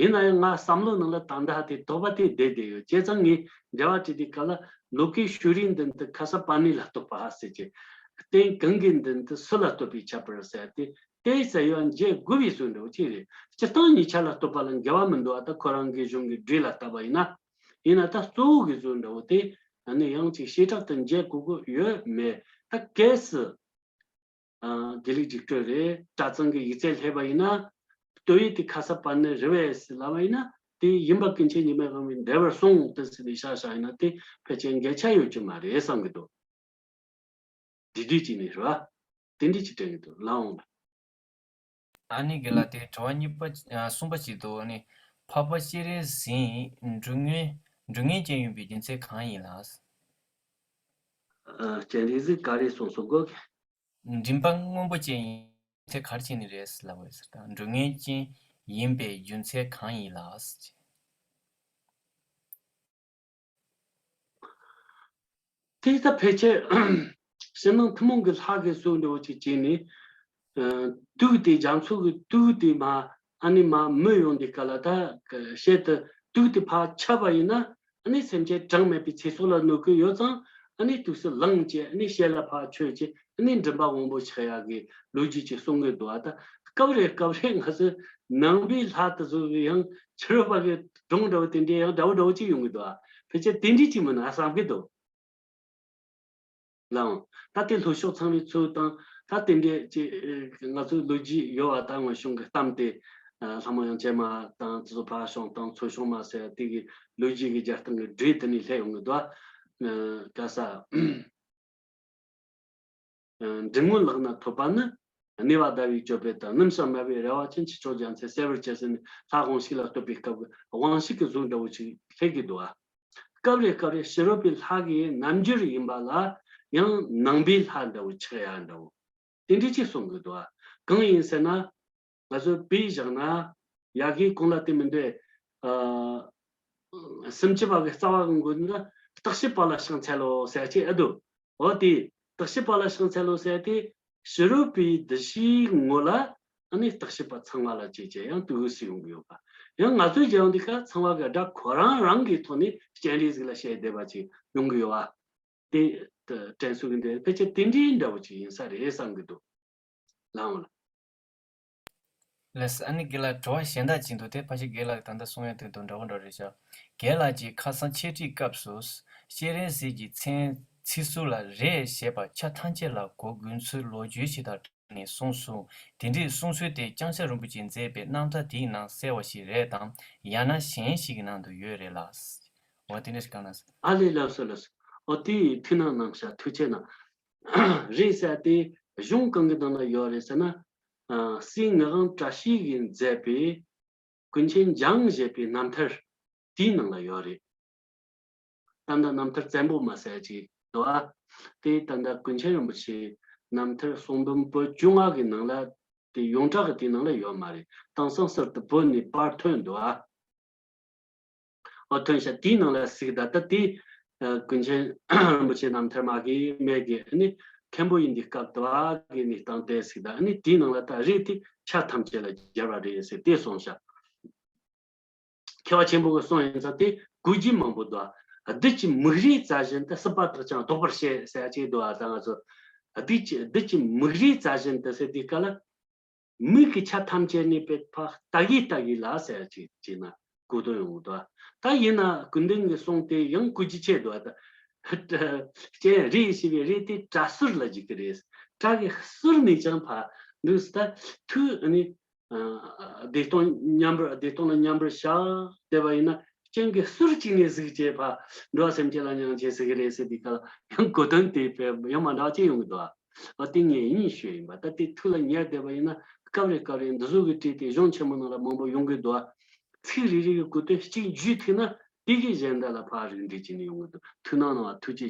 ཡིན་ན་ཡང་ང་བསམ་བློ་ནང་ལ་ད་ལྟ་དེ་དོགས་པ་དེ་བསྡད་བསྡད་ཡོད། བྱས་ཙང་ངས་འགྲེལ་པ་བྲིས་དུས་སྐབས་ལ་ལོ་ཀེ་ཤྭ་རའི་མདུན་དུ་ཁ་ས་པ་ཎི་ལ་བསྟོད་པ་ཟེར་གྱི། རྟེན་གང་གི་མདུན་དུ་སུ་ལ་བསྟོད་པའི་ཁྱད་པར་ཟེར་ཏེ། དེ་ཟེར་ཡོད་འཇལ་དགོས་པའི་བཟོ་འདྲ་བོ་ཅིག་རེད། སྤྱིར་བཏང་གཉིས་ཆ་ལ་བསྟོད་པ་ལ་འགལ་བ་མི་འདུག་ཨ། ད་ཁོ་རང་གི་གཞུང་གི་འགྲེལ་ལ་བལྟས་པ་ཡིན་ན། ཡིན་ན་ད་གཙོ་བོ་གི་བཟོ་འདྲ་བོ་དེ་ཨ་ནི་ཡང་ཅིག་བྱེ་བྲག་ཏུ་འཇལ་དགོས་ཀྱི་ཡོད་མེད་ད་གལ་སྲིད། ཨ། དགེ་ལེགས་འཇིགས་སྐྲོད་རེད། གྲྭ་ཚང་གི་ཡིག་ཚད་ལྷག་པ་ཡིན་ན། བསྟོད་ཡིག་དེ་ཁ་ས་པ་ཎི་རེད་པས་ཟེར་ལབ་པ་ཡིན་ན། དེ་ཡིན་པ་ཀུན་མཁྱེན་འཇིགས་མེད་དབང་པོས་འགྲེལ་པར་གསུངས་ཏེ་ཟེར་ནས་བཞག་བཞག་ཡིན་ན་དེ་ཕལ་ཆེར་འགལ་ཆ་ཡོད་ཀྱི་མ་རེད་བསམ་གྱི་འདུག་དེ་དུས་ཀྱི་ནི་རེད་པ། དེ་འདྲ་ཅིག་དྲན་གྱི་འདུག་ལགས་འོང་ལ། ཨ་ནི་དགེ་ལགས། དེ་དྲི་བ་གཉིས་པ། ཨ། གསུམ་པ་ཅིག་འདུག་ཨ་ནི་འཕགས་པ་སྤྱན་རས་གཟིགས་སྒྲུབ་གཉེན་སྒྲུབ་གཉེན་ཅན་ཡིན་པའི་རྒྱུ་མཚན་གང་ཡིན་ལགས། ཨ། སྤྱན་རས་གཟིགས་ག་རེ་གསུངས་སོང་གོ། མགྲིན་པ་སྔོན་པོ་ཅན་ཡིན་ཚེ་ག་རེ་བྱས་ནས་རེད་ལབ་པ་ཡིན་ཟེར། ད་སྒྲུབ་གཉེན་ཅན་ཡིན་པའི་རྒྱུ་མཚན་གང་ཡིན་ལགས། དེ་ལྟ་ཕལ་ཆེར་ཕྱི་ནང་ཐུན་མོང་གི་ལྷ་གི་གསུང་འདྲ་བོ་ཅིག་བྱས་ནས། དུག་དེ་རྒྱ་མཚོ་གི་དུག་དེ་མ་ཨ་ནི་མ་མི་ཡོང་དུས་སྐབས་ལ་ད་ག་ཤེད་དུ་དུག་དེ་ཕར་ཆད་པ་ཡིན་ན་ཨ་ནི་སེམས་ཅན་གྲངས་མེད་པའི་ཚེ་སྲོག་ལ་གནོད་ཀྱི་ཡོད་ཙང་ཨ་ནི་དུས་སུ་ལངས་བྱས་ཨ་ནི་ཞལ་ལ་ཕར་མཆོད་བྱས་ཨ་ནི་མགྲིན་པ་དབང་པོ་ཆགས་ཡག་གི་ལོ་རྒྱུས་ཅིག་གསུང་གི་འདུག་ཨ་ད་སྐབས་རེ་སྐབས་རེ་ང་ཚོས་ནང་པའི་ལྷ་དེ་ཚོ་གི་ཡང་ཕྱི་རོལ་པ་གི་སྒྲུང་འདྲ་བོ་དེ་འདྲའི་ཡང་འདྲ་བོ་འདྲ་བོ་ཅིག་ཡོང་གི་འདུག་ཨ་ཕལ་ཆེར་དེ་འདྲའི་ཅིག་མིན་ན་བསམ་གི་འདུག་ལའང་། ད་དེ་ལྷོ་ཕྱོགས་ཚངས་པའི་མཚོ་དང་ད་དེ་འདྲའི་ཅི་ང་ཚོའི་ལོ་རྒྱུས་ཡོད་པ་ད་སྔོན་བྱུང་གི་གཏམ་དེ་ལྷ་མོ་དབྱངས་ཅན་མ་དང་ཙི་ཙི་ཕག་གཤོང་དང་མཚོ་གཤོང་མ་ཟེར་དེ་གི་ལོ་རྒྱུས་ཀྱི་རྒྱལ་སྟངས་ཀྱི་འགྲོས་དེ་ནས་སླེབས་ཡོང་གི་འདུག་ག་ས། འབྲིང་བོ་ལག་ན་ཐོབ་པ་ནི། གནས་པ་ཟླ་བའི་ཅོད་པན་དང་། སྣུམ་ཞིང་དམར་པོའི་རལ་པ་ཅན། ཁྱེད་མཆོག་རྒྱལ་མཚན་གསལ་བར་བྱེད་ཟེར་ནས་ལྷ་དབང་ཕྱུག་ལ་བསྟོད་པའི་སྐབས་ཀྱི་དབང་ཕྱུག་གི་གཟུགས་འདྲ་བོ་ཅིག་སླེབས་ཀྱི་འདུག་ཨ། སྐབས་རེ་སྐབས་རེ་ཕྱི་རོལ་པའི་ལྷ་གི་རྣམ་འགྱུར་ཡིན་པ་ལ་ཡང་ནང་པའི་ལྷ་འདྲ་བོ་ཆགས་ཡ་འདྲ་བོ། དེ་འདྲའི་ཅིག་གསུང་གི་འདུག་ཨ། གང་ཡིན་ཟེར་ན། ང་ཚོས་དཔེ་བཞག་ན། ཡ་གིའི་གོང་ལ་དེ་མི་འདྲ། ཨ། སུམ་ཅུ་པ་གི་རྩ་བ་གི་མགོ་ནི་བརྟག་ཞིབ་པ་ལ་ཕྱག་འཚལ་ལོ་ཟེར་ཅིག་ཨེ་འདུག་འོ་དེ་བརྟག་ཞིབ་པ་ལ་ཕྱག་འཚལ་ལོ་ཟེར་དེ་ཕྱི་རོལ་པའི་གདུལ་བྱའི་ངོ་ལ་ཨ་ནི་བརྟག་ཞིབ་པ་ཚང་བ་ལ་བྱེད་ཅེས་ཡང་དུས་སུ་ཡོང་གི་ཡོད་པ། ཡང་ང་ཚོའི་རྒྱལ་ཡོངས་འདི་ག་ཚང་བ་གི་སྒྲ་ཁོ་རང་རང་གི་ཐོག་ནས་སྤྱན་རས་གཟིགས་ལ་བཤད་བསྡད་པ་ཅིག་ཡོང་གི་ཡོད་པ། དེ་དྲན་གསོ་གི་འདི་ཕལ་ཆེར་དེ་འདྲའི་འདྲ་བོ་ཅིག་ཡིན་ས་རེད་བསམ་གི་འདུག་ལའང་ལ། ལགས་སོ། ཨ་ནི་རྒན་ལགས་དྲི་བ་གཞན་དག་ཅིག་འདུག་དེ་ཕལ་ཆེར་རྒན་ལགས་ད་ལྟ་གསུང་ཡ་དེ་དང་འདྲ་བོ་འདྲ་རེད་ཤག་རྒན་ལགས་ཀྱིས་ཁ་སང་འཆད་ཁྲིད་སྐབས་སུ་སྤྱན་རས་གཟིགས་ཀྱི་མཚན་ཚིག་ཟུར་ལ་རེད་ཞེས་པ་ཆ་ཐམས་ཅད་ལ་གོ་དགོས་ཚུལ་ལོ་རྒྱུས་ཤིག་དང་འབྲེལ་ནས་གསུངས་སོང་། དེ་འདྲའི་གསུང་སྲོལ་དེ་ལྕང་སྐྱ་རིན་པོ་ཆེས་མཛད་པའི་རྣམ་ཐར་དེའི་ནང་གསལ་བ་ཞིག་རེད་དམ། ཡང་ན་གཞན་ཞིག་གི་ནང་དུ་ཡོད་རེད་ལགས། འོ་དེ་འདྲ་ཞིག་གང་ན། ཨ་ལས་ལགས་སོ་ལགས་སོ། འོ་དེ་ཐུགས་སྣང་གནང་ཤག་ཐུགས་རྗེ་གནང་། རེད་ཟེར་དེ་གཞུང་གང་གི་ནང་ལ་ཡོད་རེད་ཟེར་ན། ཨ། སྲས་ངག་དབང་བཀྲ་ཤིས་ཀྱིས་མཛད་པའི་ཀུན་མཁྱེན་འཇམ་བཞད་པའི་རྣམ་ཐར་དེའི་ནང་ལ་ཡོད་རེད། ད་ལྟ་རྣམ་ཐར་བཙན་པོ་མ་ཟེར་ཅིག་འདུག་ཨ། དེ་ད་ལྟ་ཀུན་མཁྱེན་རིན་པོ་ཆེའི་རྣམ་ཐར་གསུང་འབུམ་པོད་བཅོ་ལྔ་གི་ནང་ལ་དེ་ཡོངས་གྲགས་ཀྱི་དེའི་ནང་ལ་ཡོད་མ་རེད། དེང་སང་གསར་དུ་བོད་ནས་པར་ཐོན་འདུག་ཨ། འོ་ཐོན་ཤག་དེའི་ནང་ལ་གཟིགས་ད་ལྟ་དེ་ཀུན་མཁྱེན་རིན་པོ་ཆེ་རྣམ་ཐར་མ་གི་མེད་གི་ཨ་ནི་མཁན་པོ་ཡིན་དུས་སྐབས་དུ་བ་གི་གནས་སྟངས་དེ་གཟིགས་ད་ཨ་ནི་དེའི་ནང་ལ་ད་རེད་དེ་ཆ་ཐམས་ཅད་ལ་སྦྱར་བ་རེད་ཟེར་དེ་གསུངས་ཤག་མཁས་པ་ཆེན་པོ་གི་གསུང་ཡིན་ཙང་དེ་གོ་རྒྱུ་མང་པོ་འདུག་བདུད་ཀྱི་མིག་རས་བཙལ་བཞིན་དུ། སྲིད་པ་དག་ཀྱང་བཟློག་པར་བྱེད་ཟེར་ཅིག་འདུག་ཨ། ད་ང་ཚོ་བདུད་ཀྱི་བདུད་ཀྱི་མིག་རས་བཙལ་བཞིན་དུ་ཟེར་དུས་སྐབས་ལ། མིག་གི་ཆ་ཐམས་ཅད་ནས་པའི་ཕ་ལྟ་གི་ལྟ་གི་ལ་ཟེར་ཅིག་བྱས་ན་གོ་དོན་ཡོང་གི་འདུག་ད་ཡིན་ན་སྐུ་མདུན་གྱི་གསུང་དེ་ཡང་གོ་རྒྱུ་ཆེ་འདུག་ད་སྤྱན་རས་ཞེས་པའི་རས་དེ་སྐྲ་ཟུར་ལ་འཇུག་གི་རེད། སྐྲ་གི་ཟུར་ནས་ཀྱང་ཕ་འདུག་ད་ཐུགས་ནི། ཨ། བདེ་སྟོང་མཉམ་པར་བདེ་སྟོང་ལ་མཉམ་པར་བཞག་བསྡད་པ་ཡིན་ན་སྤྱན་གྱི་ཟུར་གཅིག་ནས་གཟིགས་བྱས་ཕ་འགྲོ་བ་སེམས་ཅན་ལ་མྱང་བྱེད་ཟེར་གི་རེད་ཟེར་དུས་སྐབས་ལ་ཡང་གོ་དོན་དེ་དཔེ་ཡང་མ་འདྲ་བ་ཅིག་ཡོང་གི་འདུག་ཨ། འོ་དེ་ངས་ཡིན་ཞུས་ཡིན་པ། ད་དེ་ཐུགས་ལ་ཉར་བསྡད་པ་ཡིན་ན་སྐབས་རེ་སྐབས་རེ་འདི་ཚོ་གི་བྲིས་ཏེ་གཞུང་ཆེན་མོ་ནང་ལ་མང་པོ་ཡོང་གི་འདུག་ཨ། ཚིག་རེ་རེ་གི་གོ་དོན་གཅིག་འཇུས་ཐུབ་ན་དེ་གི་གཞན་དག་ལ་ཕར་རིགས་འགྲེ་བྱས་ནས་ཡོང་གི་འདུག་ཐུགས་སྣང་གནང་བ་ཐུགས་རྗེ་